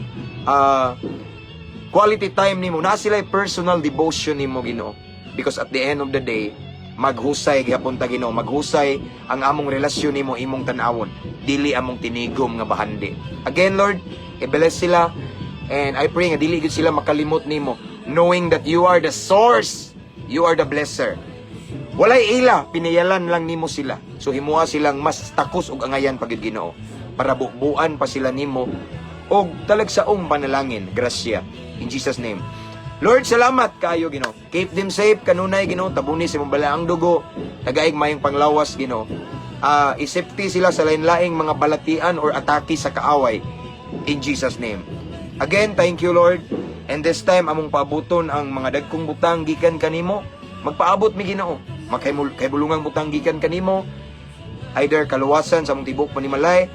quality time nimo, na sila personal devotion nimo, Ginoo. Because at the end of the day, Maghusay gihapon ta, Ginoo, maghusay ang among relasyon nimo, imong tan-awon, dili among tinigom nga bahandi. Again, Lord, i-bless sila and I pray nga dili gyud sila makalimot nimo, knowing that you are the source, you are the blesser. Walay ila, pinayalan lang nimo sila. So himua silang mas takos og angayan pa gyud, Ginoo, para bubuan pa sila nimo og talagsaong panalangin, grasya, in Jesus' name. Lord, salamat kayo, Ginoo. Keep them safe kanunay, Ginoo, tabuni sa imong balaang dugo, tagaig mayong panglawas, Ginoo. I-safety sila sa lain-laing mga balatian or atake sa kaaway, in Jesus' name. Again, thank you, Lord. And this time among paabuton ang mga dagkong butang gikan kanimo. Magpaabot mi, Ginoo. Makaymul kay bulungang butang gikan kanimo. Either kaluwasan sa among tibok panimalay,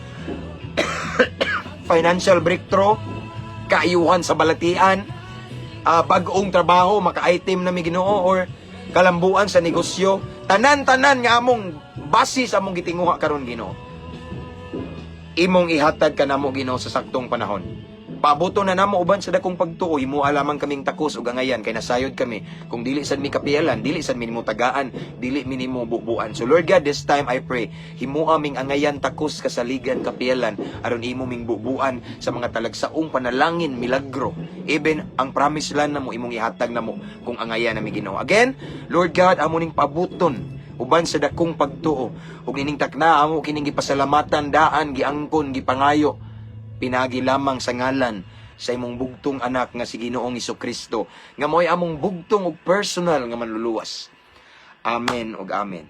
financial breakthrough, kaayuhan sa balatian, bag-ong trabaho, maka-item na mi, Ginoo, or kalambuan sa negosyo. Tanan-tanan nga among base sa among gitinguha karon, Ginoo. Imong ihatag kanamo, Ginoo, sa saktong panahon. Paabuto na namo uban sa dakong pagtuo, himua lamang kaming takos ug angayan kay nasayod kami. Kung dili sad mi kapiyalan, dili sad mi nimo tagaan, dili mi nimo bubuan. So Lord God, this time I pray, himua ming angayan, takos, kasaligan, kapiyalan aron imo ming bubuan sa mga talagsaong panalangin, milagro. Even ang promise land namo imong ihatag namo kung angayan nami, Ginoo. Again, Lord God, amo ning paabuton uban sa dakong pagtuo ug nining takna amo kining gipasalamatan daan, giangkon, gipangayo pinagi lamang sa ngalan sa imong bugtong anak nga si Ginoong Kristo, nga mo'y among bugtong ug personal nga manluluwas. Amen ug amen.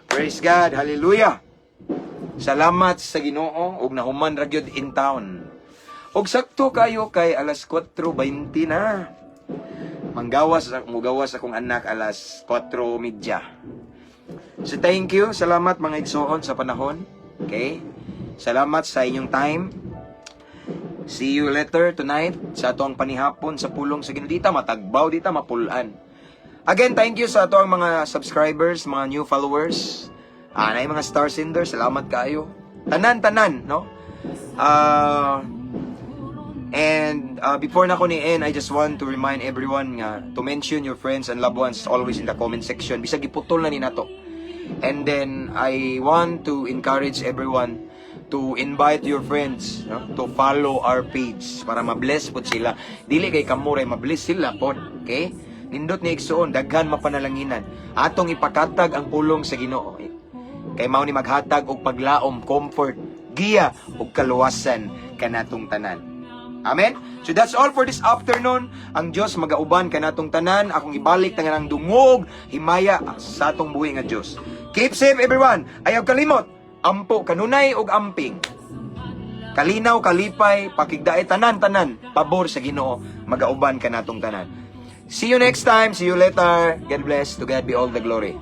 Praise God. Hallelujah. Salamat sa Ginoo ug nahuman ra gyud in town. Ug sakto kayo kay alas 4:20 na. Manggawas, mugawas akong anak alas 4:30. So thank you, salamat mga igsoon sa panahon. Okay? Salamat sa inyong time. See you later tonight sa atong panihapon sa pulong sa Ginoo. Dita matagbaw, dita mapulan. Again, thank you sa atong mga subscribers, mga new followers. Ah, mga star senders, salamat kaayo. Tanan-tanan, no? And before na ko ni end, I just want to remind everyone nga to mention your friends and loved ones always in the comment section. Bisag giputol na ni nato. And then I want to encourage everyone to invite your friends, no, to follow our page para ma-bless pod sila. Dili kay kamo ray ma-bless, sila pod, okay? Nindot ni igsuon, daghan mapanalanginan. Atong ipakatag ang pulong sa Ginoo. Kay mao ni maghatag og paglaom, comfort, giya ug kaluwasan kanatong tanan. Amen? So that's all for this afternoon. Ang Diyos magauban kanatong tanan. Akong ibalik tanang dungog, himaya sa atong buhi nga Diyos. Keep safe, everyone. Ayaw kalimot. Ampo kanunay ug amping. Kalinaw, kalipay, pakigdae tanan-tanan, pabor sa Ginoo, magauban kanatong tanan. See you next time. See you later. God bless. To God be all the glory.